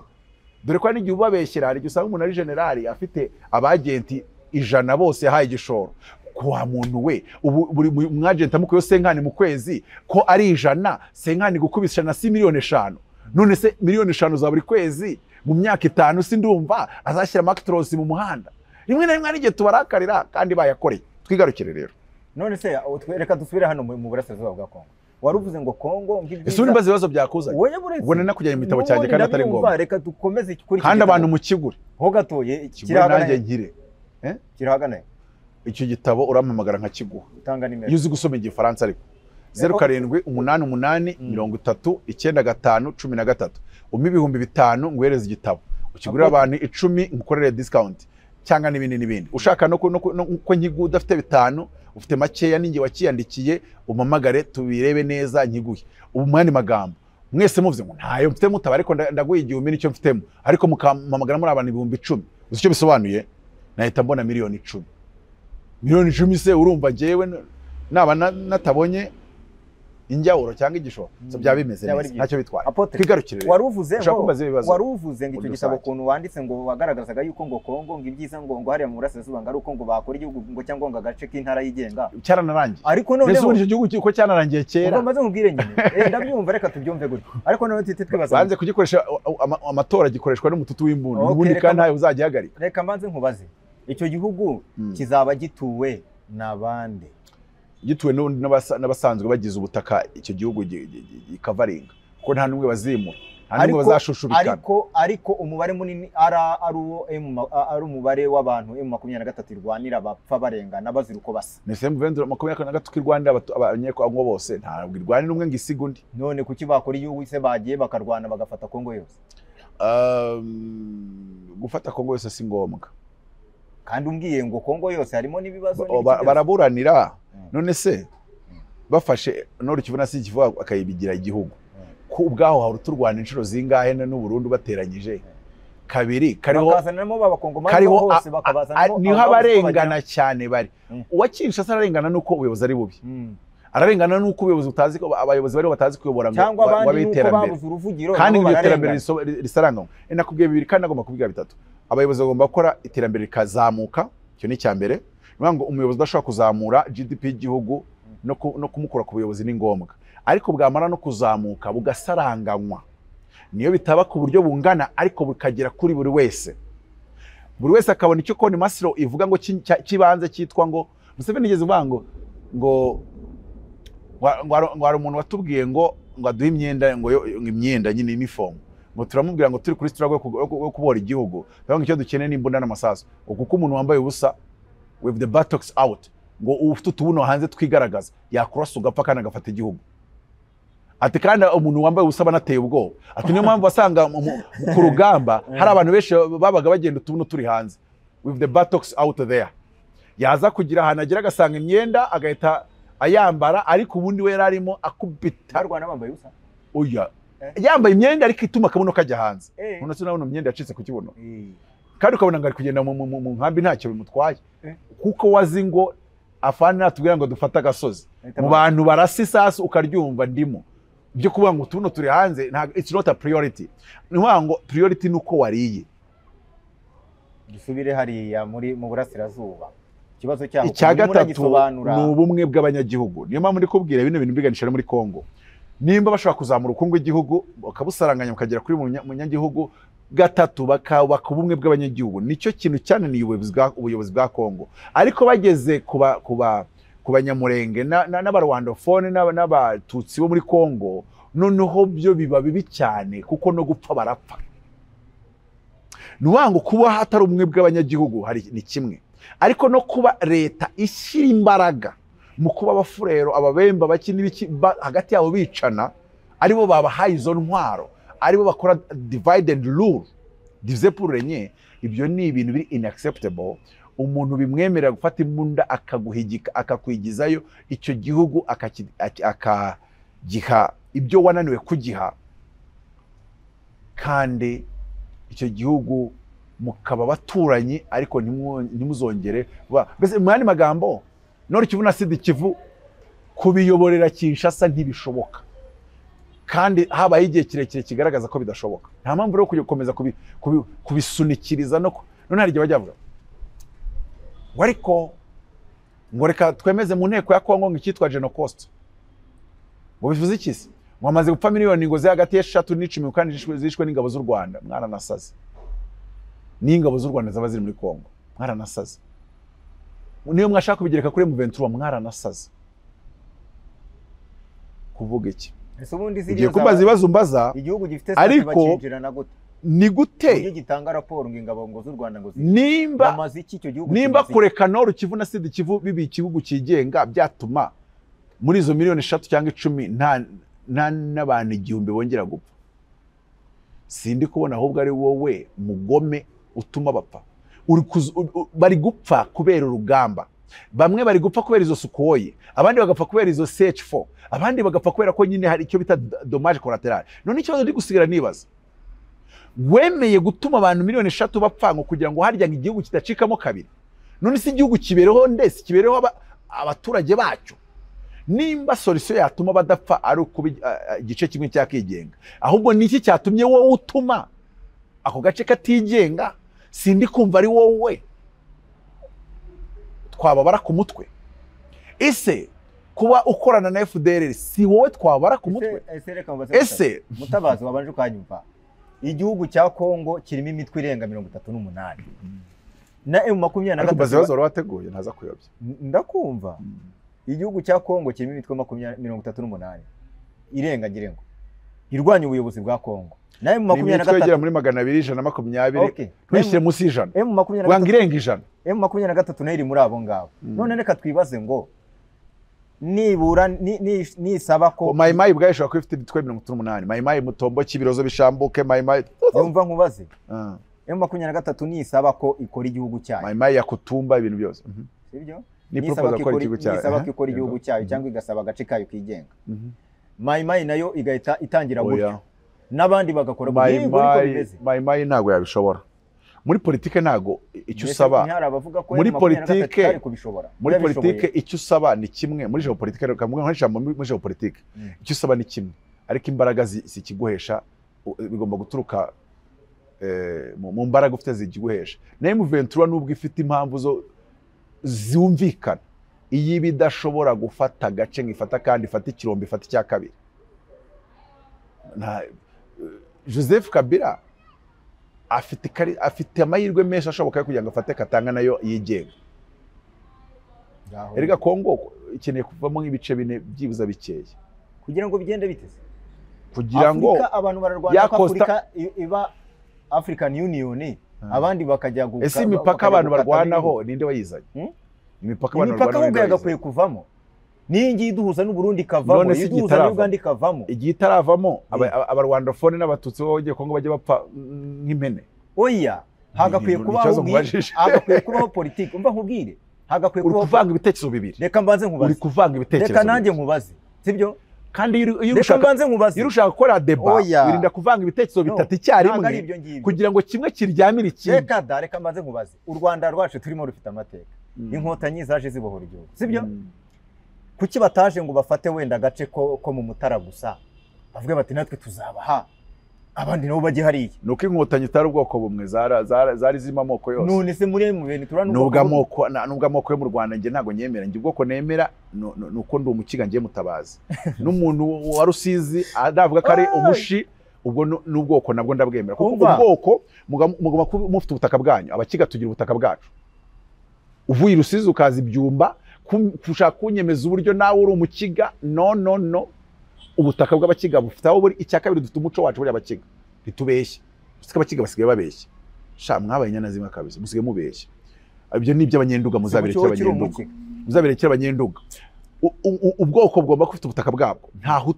Speaker 1: Dore ko n'igihe ubabeshyera hari igihe usanga umuntu ari generali afite abagenti 100 bose yahaye igishoro. Kwa muntu we ubu buri mwagenti amukuyo senkani mu kwezi ko ari 100, senkani gukubisha na si miliyoni 5. None se miliyoni 5 za buri kwezi mu myaka 5 sindumva azashyira mactros mu muhanda. Rimwe na rimwe ari igihe tubarakarira kandi bayakoreye. Twigarukire rero.
Speaker 2: None se reka dusubire hano mu burasirazuba bwa Kongo. Waruvuze ngo Kongo ngibyiza.
Speaker 1: Ese uri mbaze ibibazo byakuzanye? Ubona nakujyanye mu bitabo cyanjye kandi atari ngombwa.
Speaker 2: Reka dukomeze kuri
Speaker 1: kandi abantu mu kigure.
Speaker 2: Ho gatoye
Speaker 1: kirahagana nanjye nkire.
Speaker 2: Kirahagana.
Speaker 1: Icyo gitabo urampamagara nka kiguha.
Speaker 2: Utanga nimero.
Speaker 1: Iyo uzi gusoma igifaransa ariko. 07 88 30 95 13. Umpe 5000 nguhereze igitabo. Ukigurira abantu 10 ngukorere discount cyangwa n'ibindi n'ibindi. Ushaka no ko nkigu udafite 5 ufite makeya ninjye wakiyandikiye umamagare tubirebe neza nkiguhe. Ubu mwandi magambo mwese muvuze ngo ntayo mfite mutaba ariko ndaguye igihumbi nicyo mfitemo, ariko mukamamagara muri abantu 10,000. Uzi icyo bisobanuye? Nahita mbona miliyoni 10. Miliyoni 10 se urumva njyewe naba natabonye injyawuro cyangwa igishoro so byaba bimeze neza ntacyo bitwaye. Twigarukire
Speaker 2: waruvuze ngo icyo gitabo kuntu wanditse ngo wagaragazaga yuko ngo Kongo ngo ibyiza ngo hariya mu burasirazuba ngo ari uko ngo bakora igihugu ngo cyangwa ngo agace k'intara yigenga
Speaker 1: cyaranarangiye.
Speaker 2: Ariko none
Speaker 1: icyo gihugu ko cyanarangiye kera.
Speaker 2: Ubwo maze nkubwire nyine ndabyumva reka tubyumve gutyo. Ariko none tite twibaza
Speaker 1: banze kugikoresha amatora gikoreshwa n'umututu w'imbunda ubundi kandi ntayo uzagihagarika.
Speaker 2: Reka mbanze nkubaze icyo gihugu kizaba gituwe nabande?
Speaker 1: Gituwe n'abasanzwe bagize ubutaka icyo gihugu gikavaringa kuko nta numwe bazimura, nta numwe bazashushubikana.
Speaker 2: Ariko umubare munini ari umubare w'abantu M23 irwanira bapfa barengana bazira uko basa.
Speaker 1: Nese M23 irwanira abanyekongo bose, ntabwo irwanira umwe ngo isiga undi.
Speaker 2: None kuki bakora igihugu se bagiye bakarwana bagafata Kongo yose?
Speaker 1: Gufata Kongo yose si ngombwa.
Speaker 2: Kandi umbwiye ngo Kongo yose harimo n'ibibazo
Speaker 1: baraburanira. None se bafashe Nord Kivu na Sud Kivu akayibigira igihugu ko ubwaho hari turwana inshuro zingahe n'u Burundi bateranyije kabiri kariho
Speaker 2: bakazanamo babakongomani bose bakabazanamo
Speaker 1: niho abarengana cyane bari. Uwa Kinshasa ararengana nuko ubuyobozi ari bubi, ararengana nuko ubuyobozi utazi ko abayobozi bari batazi kuyobora ngo wabiterambere kandi ngo iterambere risaranganywe. Nakubwiye bibiri kandi nagomba kubwira bitatu. Abayobozi bagomba gukora iterambere rikazamuka, icyo ni icya mbere. Ngo umuyobozi udashobora kuzamura GDP y'igihugu no kumukura ku buyobozi ni ngombwa, ariko bwamara no kuzamuka bugasaranganywa, niyo bitaba ku buryo bungana ariko bukagera kuri buri wese, buri wese akabona icyo Koni Maslow ivuga ngo kibanze cyitwa ngo Museveni yigeze uvuga ngo ngo hari umuntu watubwiye ngo aduhe imyenda ngo imyenda nyine uniform, ngo turamubwira ngo turi kuri struggle yo kubohora igihugu, ngo icyo dukeneye ni imbunda n'amasasu, kuko umuntu wambaye ubusa with the buttocks out ngo ufite utubuno hanze twigaragaza yakurasa ugapfa kandi agafata igihugu. Ati kandi umuntu wambaye ubusa banateye ubwoba. Ati niyo mpamvu wasanga ku rugamba hari abantu benshi babaga bagenda utubuno turi hanze with the buttocks out there, yaza kugira ahantu agera agasanga imyenda agahita ayambara, ariko ubundi we yararimo akubita
Speaker 2: arwana bambaye ubusa.
Speaker 1: Oya yambaye imyenda ariko ituma akabuno kajya hanze. None se nabona imyenda yacitse ku kibuno kandi ukabona ngo ari kugenda mu nkambi ntacyo bimutwaye, kuko wazi ngo afana natubwira ngo dufate agasozi mu bantu barasa isasu ukaryumva ndimo byo kuvuga ngo tuno turi hanze, ntabwo it's not a priority. Ni ngo priority nuko wariye.
Speaker 2: Dusubire hariya muri mu burasirazuba ikibazo cyaho
Speaker 1: icya gatatu ni ubumwe bw'abanyagihugu. Niyo mpamvu ndi kubwira bino bintu biganisha muri Kongo. Nimba bashobora kuzamura ubukungu bw'igihugu bakabusaranganya bukagera kuri munyagihugu, gatatu bakubaka ubumwe bw'abanyagihugu, nicyo kintu cyananiye ubuyobozi bwa Kongo. Ariko bageze ku banyamurenge n'abarwandofone n'abatutsi bo muri Kongo, noneho byo biba bibi cyane kuko no gupfa barapfa. Ni ngo kuba hatari ubumwe bw'abanyagihugu hari ni kimwe, ariko no kuba leta ishyira imbaraga mu kuba abafurero ababemba baki n'ibiki hagati yabo bicana, aribo babahaye izo ntwaro, aribo bakora divide and rule, diviser pour régner. Ibyo ni ibintu biri inacceptable. Umuntu bimwemerera gufata imbunda akaguhigika akakwigizayo icyo gihugu akagiha ibyo wananiwe kugiha, kandi icyo gihugu mukaba baturanyi ariko ntimuzongere. Mbese mu yandi magambo Nord Kivu na Sud Kivu Kubiyoborera Kinshasa ntibishoboka, kandi habaye igihe kirekire kigaragaza ko bidashoboka. Nta mpamvu rero gukomeza kubisunikiriza no none hari igihe bajya bavuga ngo ariko ngo reka twemeze mu nteko ya Kongo ngo icyitwa Genocost, ngo bivuze iki se? Ngo hamaze gupfa miliyoni ngo ziri hagati y'eshatu n'icumi kandi zishwe n'ingabo z'u Rwanda. Mwaranasaze. N'ingabo z'u Rwanda zaba ziri muri Kongo, mwaranasaze. Niyo mwashaka kubigereka kuri M23, mwaranasaze. Kuvuga iki?
Speaker 2: Ese ubundi
Speaker 1: Ugiye kumbaza ibibazo mbaza,
Speaker 2: igihugu gifite
Speaker 1: ariko
Speaker 2: bakinjirana gute?
Speaker 1: Ni gute
Speaker 2: Uburyo gitanga raporo ngo ingabo ngo z'u Rwanda ngo
Speaker 1: nimba
Speaker 2: bamaze iki icyo gihugu
Speaker 1: nimba
Speaker 2: kimaze iki?
Speaker 1: kureka Nord Kivu na Sud Kivu bibi igihugu cyigenga byatuma muri izo miliyoni 3 cyangwa 10 nta n'abantu 1000 bongera gupfa, sindi kubona ahubwo ari wowe mugome utuma bapfa. Bari gupfa kubera urugamba, bamwe bari gupfa kubera izo Sukhoi, abandi bagapfa kubera izo CH4, abandi bagapfa kubera ko nyine hari icyo bita dommage collateral. None ikibazo ndi gusigara nibaza, wemeye gutuma abantu miliyoni 3 bapfa ngo kugira ngo harya ngo igihugu kidacikamo kabiri? None si igihugu kibereho ndese kibereho abaturage bacyo? Nimba solution yatuma badapfa ari ukuba igice kimwe cyakigenga, ahubwo niki cyatumye wowe utuma ako gace katigenga? Sindi kumva ari wowe twababara ku mutwe. Ese kuba ukorana na FDLR si wowe twababara ku mutwe?
Speaker 2: Ese reka mbaze
Speaker 1: Ese
Speaker 2: Mutabazi wabanje ukanyumva, igihugu cya Kongo kirimo imitwe irenga 38 na M23.
Speaker 1: Ariko mbaze ibibazo wari wateguye ntaza kuyobya.
Speaker 2: Ndakumva. Igihugu cya Kongo kirimo imitwe 38 irenga ngirengo irwanya ubuyobozi bwa Kongo na
Speaker 1: Imitwe igera
Speaker 2: M23
Speaker 1: muri 220,
Speaker 2: Okay.
Speaker 1: ntushyire munsi y'ijana,
Speaker 2: M23
Speaker 1: wanga irenga ijana.
Speaker 2: M23 nayo iri muri abo ngabo. None reka twibaze ngo nibura nisaba ko
Speaker 1: Mayimayi ubwayo ishobora kuba ifite imitwe 38, Mayimayi Mutombo Kibirozo Bishambuke, Mayimayi
Speaker 2: yumva nkubaze, M23 nisaba ko ikora igihugu cyayo,
Speaker 1: Mayimayi ya Kutumba, ibintu byose.
Speaker 2: Sibyo?
Speaker 1: Ni
Speaker 2: Nisaba
Speaker 1: proposal
Speaker 2: ko
Speaker 1: gukora igihugu cyayo,
Speaker 2: nisaba ko ikora igihugu cyayo cyangwa igasaba agace kayo kigenga, Mayimayi nayo igahita itangira gutyo n'abandi bagakora gutyo. Yego, niko bimeze.
Speaker 1: Mayimayi ntabwo yabishobora. Muri politike ntabwo icyo usaba,
Speaker 2: Ntihari abavuga ko
Speaker 1: muri
Speaker 2: M23
Speaker 1: politike-
Speaker 2: itari kubishobora.
Speaker 1: muri
Speaker 2: Yabishoboye.
Speaker 1: politike icyo usaba ni kimwe, muri geopolitike reka mvuge nk'ijambo muri geopolitike icyo usaba ni kimwe, ariko imbaraga zikiguhesha bigomba guturuka mu mbaraga ufite zikiguhesha. Na M23 nubwo ifite impamvu zo zumvikana, iyi bidashobora gufata agace ngo ifata kandi ifata ikirombe ifata icya kabiri. Joseph Kabila afite amahirwe menshi ashoboka yo kugira ngo afate Katanga nayo yigenga. Erega Kongo ikeneye kuvamo nk'ibice bine byibuza bikeya
Speaker 2: kugira ngo bigende biteze,
Speaker 1: kugira ngo
Speaker 2: Afrika abantu bararwana ko Afrika iba African Union, abandi bakajya guka.
Speaker 1: Ese imipaka abantu barwanaho ninde wayizanye? Imipaka abantu
Speaker 2: imipaka
Speaker 1: barwanaho ninde
Speaker 2: ahubwo yagakwiye
Speaker 1: wayizanye?
Speaker 2: kuvamo. N'iyi ngiyi iduhuza n'u Burundi ikavamo,
Speaker 1: None se
Speaker 2: iduhuza
Speaker 1: igitarava?
Speaker 2: n'Uganda ikavamo.
Speaker 1: Igihe itaravamo abarwandofone n'abatutsi bo bagiye Kongo bajya bapfa nk'impene.
Speaker 2: Oya, hagakwiye
Speaker 1: Ni
Speaker 2: kubaho
Speaker 1: ikibazo nkubajije.
Speaker 2: hagakwiye kubaho politiki. Umva nkubwire, hagakwiye
Speaker 1: Uri
Speaker 2: kubaho
Speaker 1: kuvanga ibitekerezo bibiri.
Speaker 2: Reka mbanze
Speaker 1: Uri
Speaker 2: nkubaze.
Speaker 1: kuvanga ibitekerezo
Speaker 2: Reka nanjye
Speaker 1: bibiri.
Speaker 2: nkubaze, sibyo?
Speaker 1: Kandi iyo
Speaker 2: Reka
Speaker 1: ushaka
Speaker 2: mbanze nkubaze.
Speaker 1: iyo ushaka gukora deba
Speaker 2: Oya.
Speaker 1: wirinda kuvanga ibitekerezo
Speaker 2: No,
Speaker 1: bitatu
Speaker 2: ntabwo ari
Speaker 1: icyarimwe
Speaker 2: ibyo ngibyo.
Speaker 1: kugira ngo kimwe kiryamire ikindi.
Speaker 2: Reka da, reka mbanze nkubaze. U Rwanda rwacu turimo rufite amateka. Inkotanyi zaje zibohora igihugu, sibyo? Kuki bataje ngo bafate wenda agace ko mu Mutara gusa, bavuge bati natwe tuzabaha, abandi nabo bajye hariya?
Speaker 1: Nuko inkotanyi itari ubwoko bumwe, zari zirimo amoko yose.
Speaker 2: None se muri mu bintu turana
Speaker 1: Nubwo amoko nubwo amoko yo mu Rwanda njye ntabwo nyemera, njye ubwoko nemera nuko ndi umukiga ngiye Mutabazi n'umuntu wa Rusizi aravuga ko ari umushi, ubwo n'ubwoko nabwo ndabwemera kuko ubwoko mugomba kuba mufite ubutaka bwanyu. Abakiga tugira ubutaka bwacu. Uvuye i Rusizi ukaza ibyumba ushaka kunyemeza uburyo nawe uri umukiga, no no no, ubutaka bw'abakiga bufite aho buri. Icya kabiri dufite umuco wacu buriya abakiga ntitubeshye, usika abakiga basigaye babeshya. Sha mwabaye inyana zimwe kabisa, musigaye mubeshya. Ibyo ni iby'abanyenduga, muzabirekera abanyenduga, muzabirekera abanyenduga. Ubwoko bugomba kuba ubutaka bwabwo.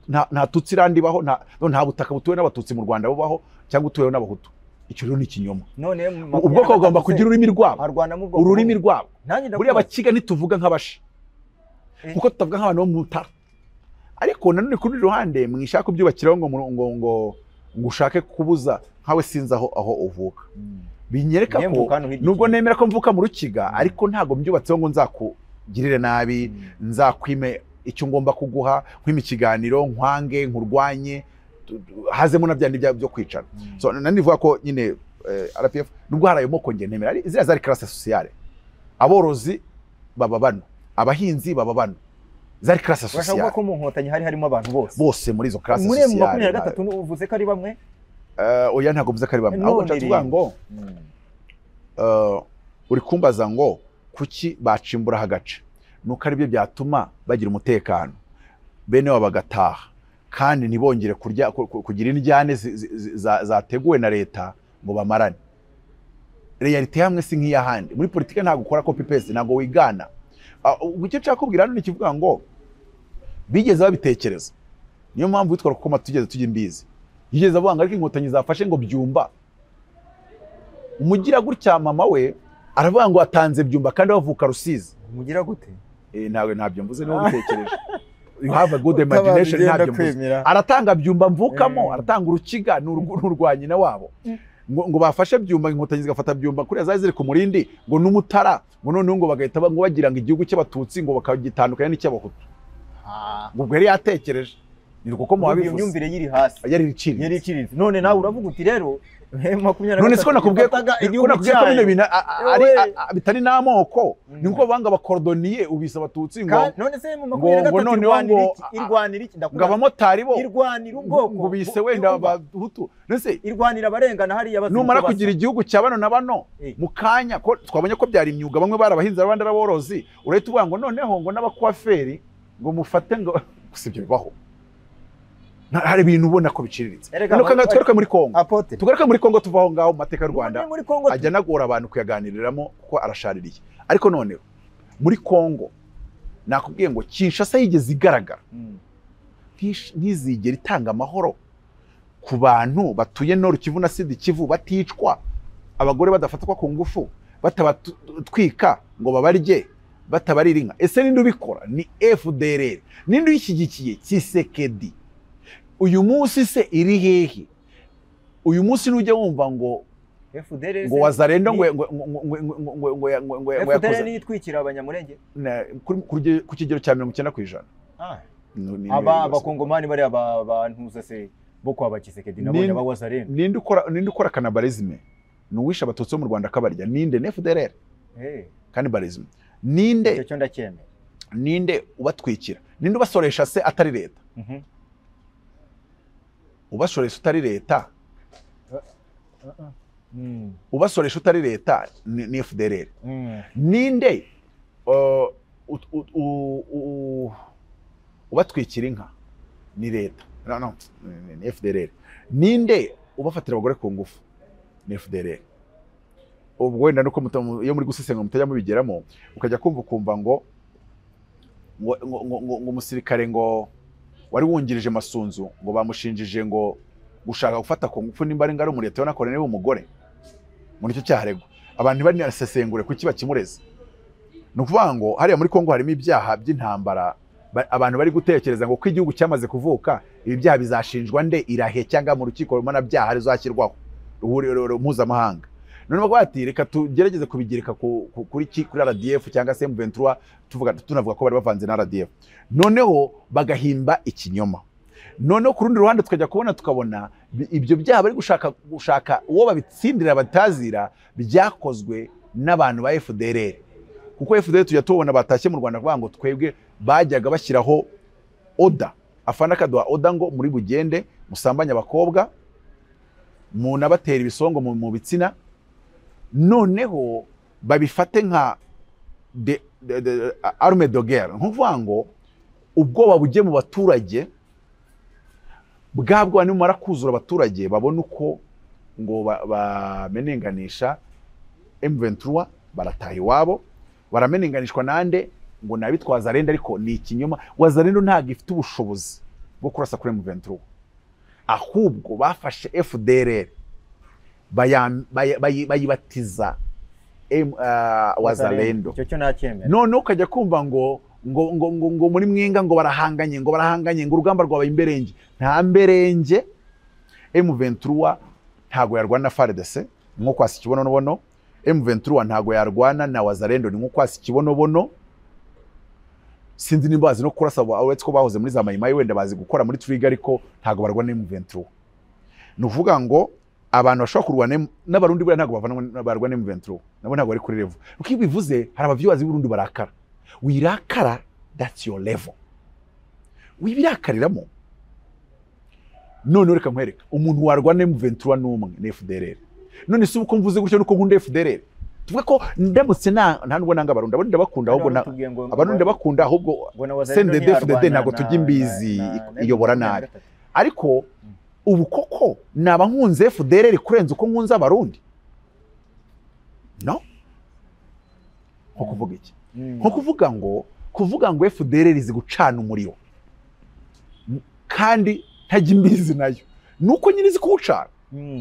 Speaker 1: Nta tutsi irandi baho, nta butaka butuwe n'abatutsi mu Rwanda bubaho cyangwa utuwe n'abahutu. Icyo rero ni ikinyoma. Ubwoko bugomba kugira ururimi rwabo, ururimi rwabo. Buriya abakiga ntituvuga nk'abashi kuko tutavuga nk'abantu bo mu Mutara. Ariko nanone kuri ruhande mwishaka kubyubakiraho ngo ngo ngo ngo ushake kubuza nkawe sinzi aho uvuka. Binyereka ko nubwo nemera ko mvuka mu Rukiga, ariko ntago mbyubatseho ngo nzakugirire nabi, nzakwime icyo ngomba kuguha, nkwima ikiganiro, nkwange, nkurwanye, hazemo na byandi byo kwicana. So nanivuga ko nyine RPF nubwo hari ayo moko nge ntemera, ziriya zari classe sociale, aborozi baba bano, abahinzi baba bano, zari classe sociale.
Speaker 2: Urashaka ko mu nkotanyi hari harimo abantu bose
Speaker 1: bose muri izo classe sociale.
Speaker 2: Muri 23 uvuze ko ari bamwe?
Speaker 1: Oya ntabwo mvuze ko ari bamwe, ahubwo nshaka kuvuga ngo uri kumbaza ngo kuki bacimbura hagace, nuko ari byo byatuma bagira umutekano, bene wabo bagataha kandi ntibongere kurya kugira indyane zateguwe na leta ngo bamarane. Realite hamwe si nk'iyahandi muri politike, ntabwo ukora copy paste, ntabwo wigana. Icyo nshaka kubwira hano ni kivuga ngo bigeze babitekereza, niyo mpamvu witwara kuko tugeze tujya imbizi yigeze avuga ngo ariko inkotanyi zafashe ngo Byumba, umugira gutya mama we aravuga ngo atanze Byumba kandi bavuka Rusizi.
Speaker 2: Umugira gute?
Speaker 1: Ntawe ntabyo mvuze, niho bitekereje. You have a good imagination, ntabyo mvuze. Aratanga Byumba mvukamo, aratanga Urukiga n'urwa nyina wabo. Ngo bafashe Byumba, inkotanyi zigafata Byumba kuriya zari ziri ku Murindi, ngo n'Umutara, ngo noneho ngo bagahita ngo bagira ngo igihugu cy'Abatutsi ngo bakagitandukanya n'icy'Abahutu. Ngo ubwo yari yatekereje ni kuko mu
Speaker 2: babivuze imyumvire yiri hasi,
Speaker 1: yari iciriritse.
Speaker 2: None nawe uravuga uti rero
Speaker 1: none siko nakubwiye ko bino bintu ari bitari n'amoko, ni nkuko banga abakordoniye ubisa Abatutsi ngo
Speaker 2: none se mu 23 irwanira iki,
Speaker 1: ngo abamotari bo
Speaker 2: irwanira ubwoko
Speaker 1: ngo bise wenda Abahutu, none se
Speaker 2: irwanira abarengana hariya bazungu.
Speaker 1: Numara kugira igihugu cya bano na bano mu kanya ko twabonye ko byari imyuga, bamwe barabahinzi abandi araborozi, urahita uvuga ngo noneho ngo n'abakwaferi ngo mufate ngo gusa ibyo bibaho. Hari ibintu ubona ko biciriritse. Nuko tugaruke muri Kongo. Tugaruke muri Kongo, tuva aho ngaho mu mateka y'u Rwanda ajya anagora abantu kuyaganiriramo kuko arashaririye. Ariko noneho muri Kongo nakubwiye ngo Kinshasa yigeze igaragara ntizigera itanga amahoro ku bantu batuye Nord Kivu na Sud Kivu, baticwa, abagore badafatwa ku ngufu, batabatwika ngo babarye, batabarira inka. Ese ninde ubikora? Ni FDLR. Ninde uyishyigikiye? Tshisekedi. Uyu munsi se iri hehe? Uyu munsi nujya wumva ngo
Speaker 2: FDLR
Speaker 1: ngo Wazalendo ngo ngo ngo ngo ngo
Speaker 2: ngo FDLR nitwikira abanyamurenge
Speaker 1: ku kigero cya 90%.
Speaker 2: Aba abakongomani bari aba bantuza se bo kwa Tshisekedi nabonye aba Wazalendo.
Speaker 1: Ninde ukora cannibalism? Nuwisha Abatutsi bo mu Rwanda kabarya. Ninde? Ni FDLR. Cannibalism. Ninde?
Speaker 2: Icyo ndacyemera.
Speaker 1: Ninde ubatwikira? Ninde ubasoresha se atari leta? Ubasoresha utari leta, ubasoresha utari leta ni FDLR. Ninde ubatwikira inka? Ni leta. No, ni FDLR. Ninde ubafatira abagore ku ngufu? Ni FDLR. Ubwo wenda nuko iyo muri gusesenga mutajya mubigeramo, ukajya kumva ukumva ngo ngo umusirikare ngo wari wungirije Masunzu ngo bamushinjije ngo gushaka gufata ku ngufu nimba ari ngari umureta na colonel w'umugore muri cyo cyaharegwa. Abantu bari nasesengure kuki bakimureze. Ni ukuvuga ngo hariya muri Kongo harimo ibyaha by'intambara, abantu bari gutekereza ngo ko igihugu cyamaze kuvuka ibi byaha bizashinjwa nde, irahe cyangwa mu rukiko rumana byaha rizashyirwaho mpuzamahanga. None bavuga ati reka tugerageze kubigereka kuri RDF cyangwa se M23, tuvuga tunavuga ko bari bavanze na RDF. Noneho bagahimba ikinyoma. Noneho ku rundi ruhande tukajya kubona tukabona ibyo byaha bari gushaka uwo babitsindira batazira byakozwe n'abantu ba FDLR. Kuko FDLR tujya tubona batashye mu Rwanda kuvuga ngo twebwe bajyaga bashyiraho oda, afana kaduha oda ngo muri bugende musambanye abakobwa, munabatera ibisongo mu bitsina, noneho babifate nka arme de guerre. Nkuvuga ngo ubwoba bujye mu baturage bwabwo, nimara kuzura abaturage babone uko ngo bamenenganisha M23, barataha iwabo, baramenenganishwa nande ngo nabitwa Wazalendo, ariko ni ikinyoma. Wazalendo ntabwo ifite ubushobozi bwo kurasa kuri M23, ahubwo bafashe FDLR bayibatiza Wazalendo.
Speaker 2: Icyo nacyemera.
Speaker 1: None ukajya kumva ngo ngo ngo ngo ngo muri Mwenga ngo barahanganye, ngo barahanganye, ngo urugamba rwabaye imberenge. Nta mberenge. M23 ntago yarwana na FARDC nko kwasi ikibonobono. M23 ntago yarwana na Wazalendo ni nko kwasi ikibonobono. Sinzi nimba bazi no kurasa, uretse ko bahoze muri za mayimayi, wenda bazi gukora muri trigger, ariko ntabwo barwana M23. Ni ukuvuga ngo abantu bashobora kurwana n'Abarundi buriya ntabwo bavana barwana M23, nabo ntabwo bari kuri level. Uko iyo bivuze hari abavyubazi b'Uburundi barakara. Wirakara, that's your level, wibirakariramo. None reka nkwereka umuntu warwana M23 n'umwe, ni FDLR. None se uko mvuze gutyo nuko nkunda FDLR? Tuvuga ko ndamutse nta nubwo nanga Abarundi, Abarundi ndabakunda, ahubwo Abarundi ndabakunda, ahubwo CNDD-FDD ntabwo tujya imbizi iyobora nabi. Ariko ubu koko naba nkunze FDLR kurenza uko nkunze Abarundi? No. Nko kuvuga iki? Nko kuvuga ngo FDLR izi gucana umuriro kandi ntajya imbizi nayo, nuko nyine izi kuwucana.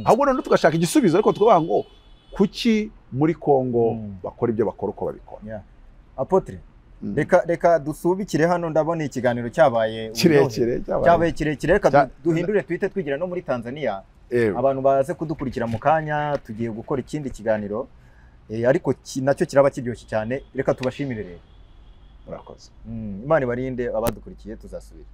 Speaker 1: Ahubwo none tugashaka igisubizo, ariko tukavuga ngo kuki muri Kongo bakora ibyo bakora uko babikora.
Speaker 2: Apotre, reka dusubikire hano, ndabona ikiganiro cyabaye
Speaker 1: kirekire,
Speaker 2: cyabaye kirekire. Reka duhindure twite twigira no muri Tanzania, abantu baze kudukurikira mu kanya, tugiye gukora ikindi kiganiro ariko nacyo kiraba kiryoshye cyane. Reka tubashimire rero,
Speaker 1: murakoze.
Speaker 2: Imana ibarinde abadukurikiye, tuzasubira.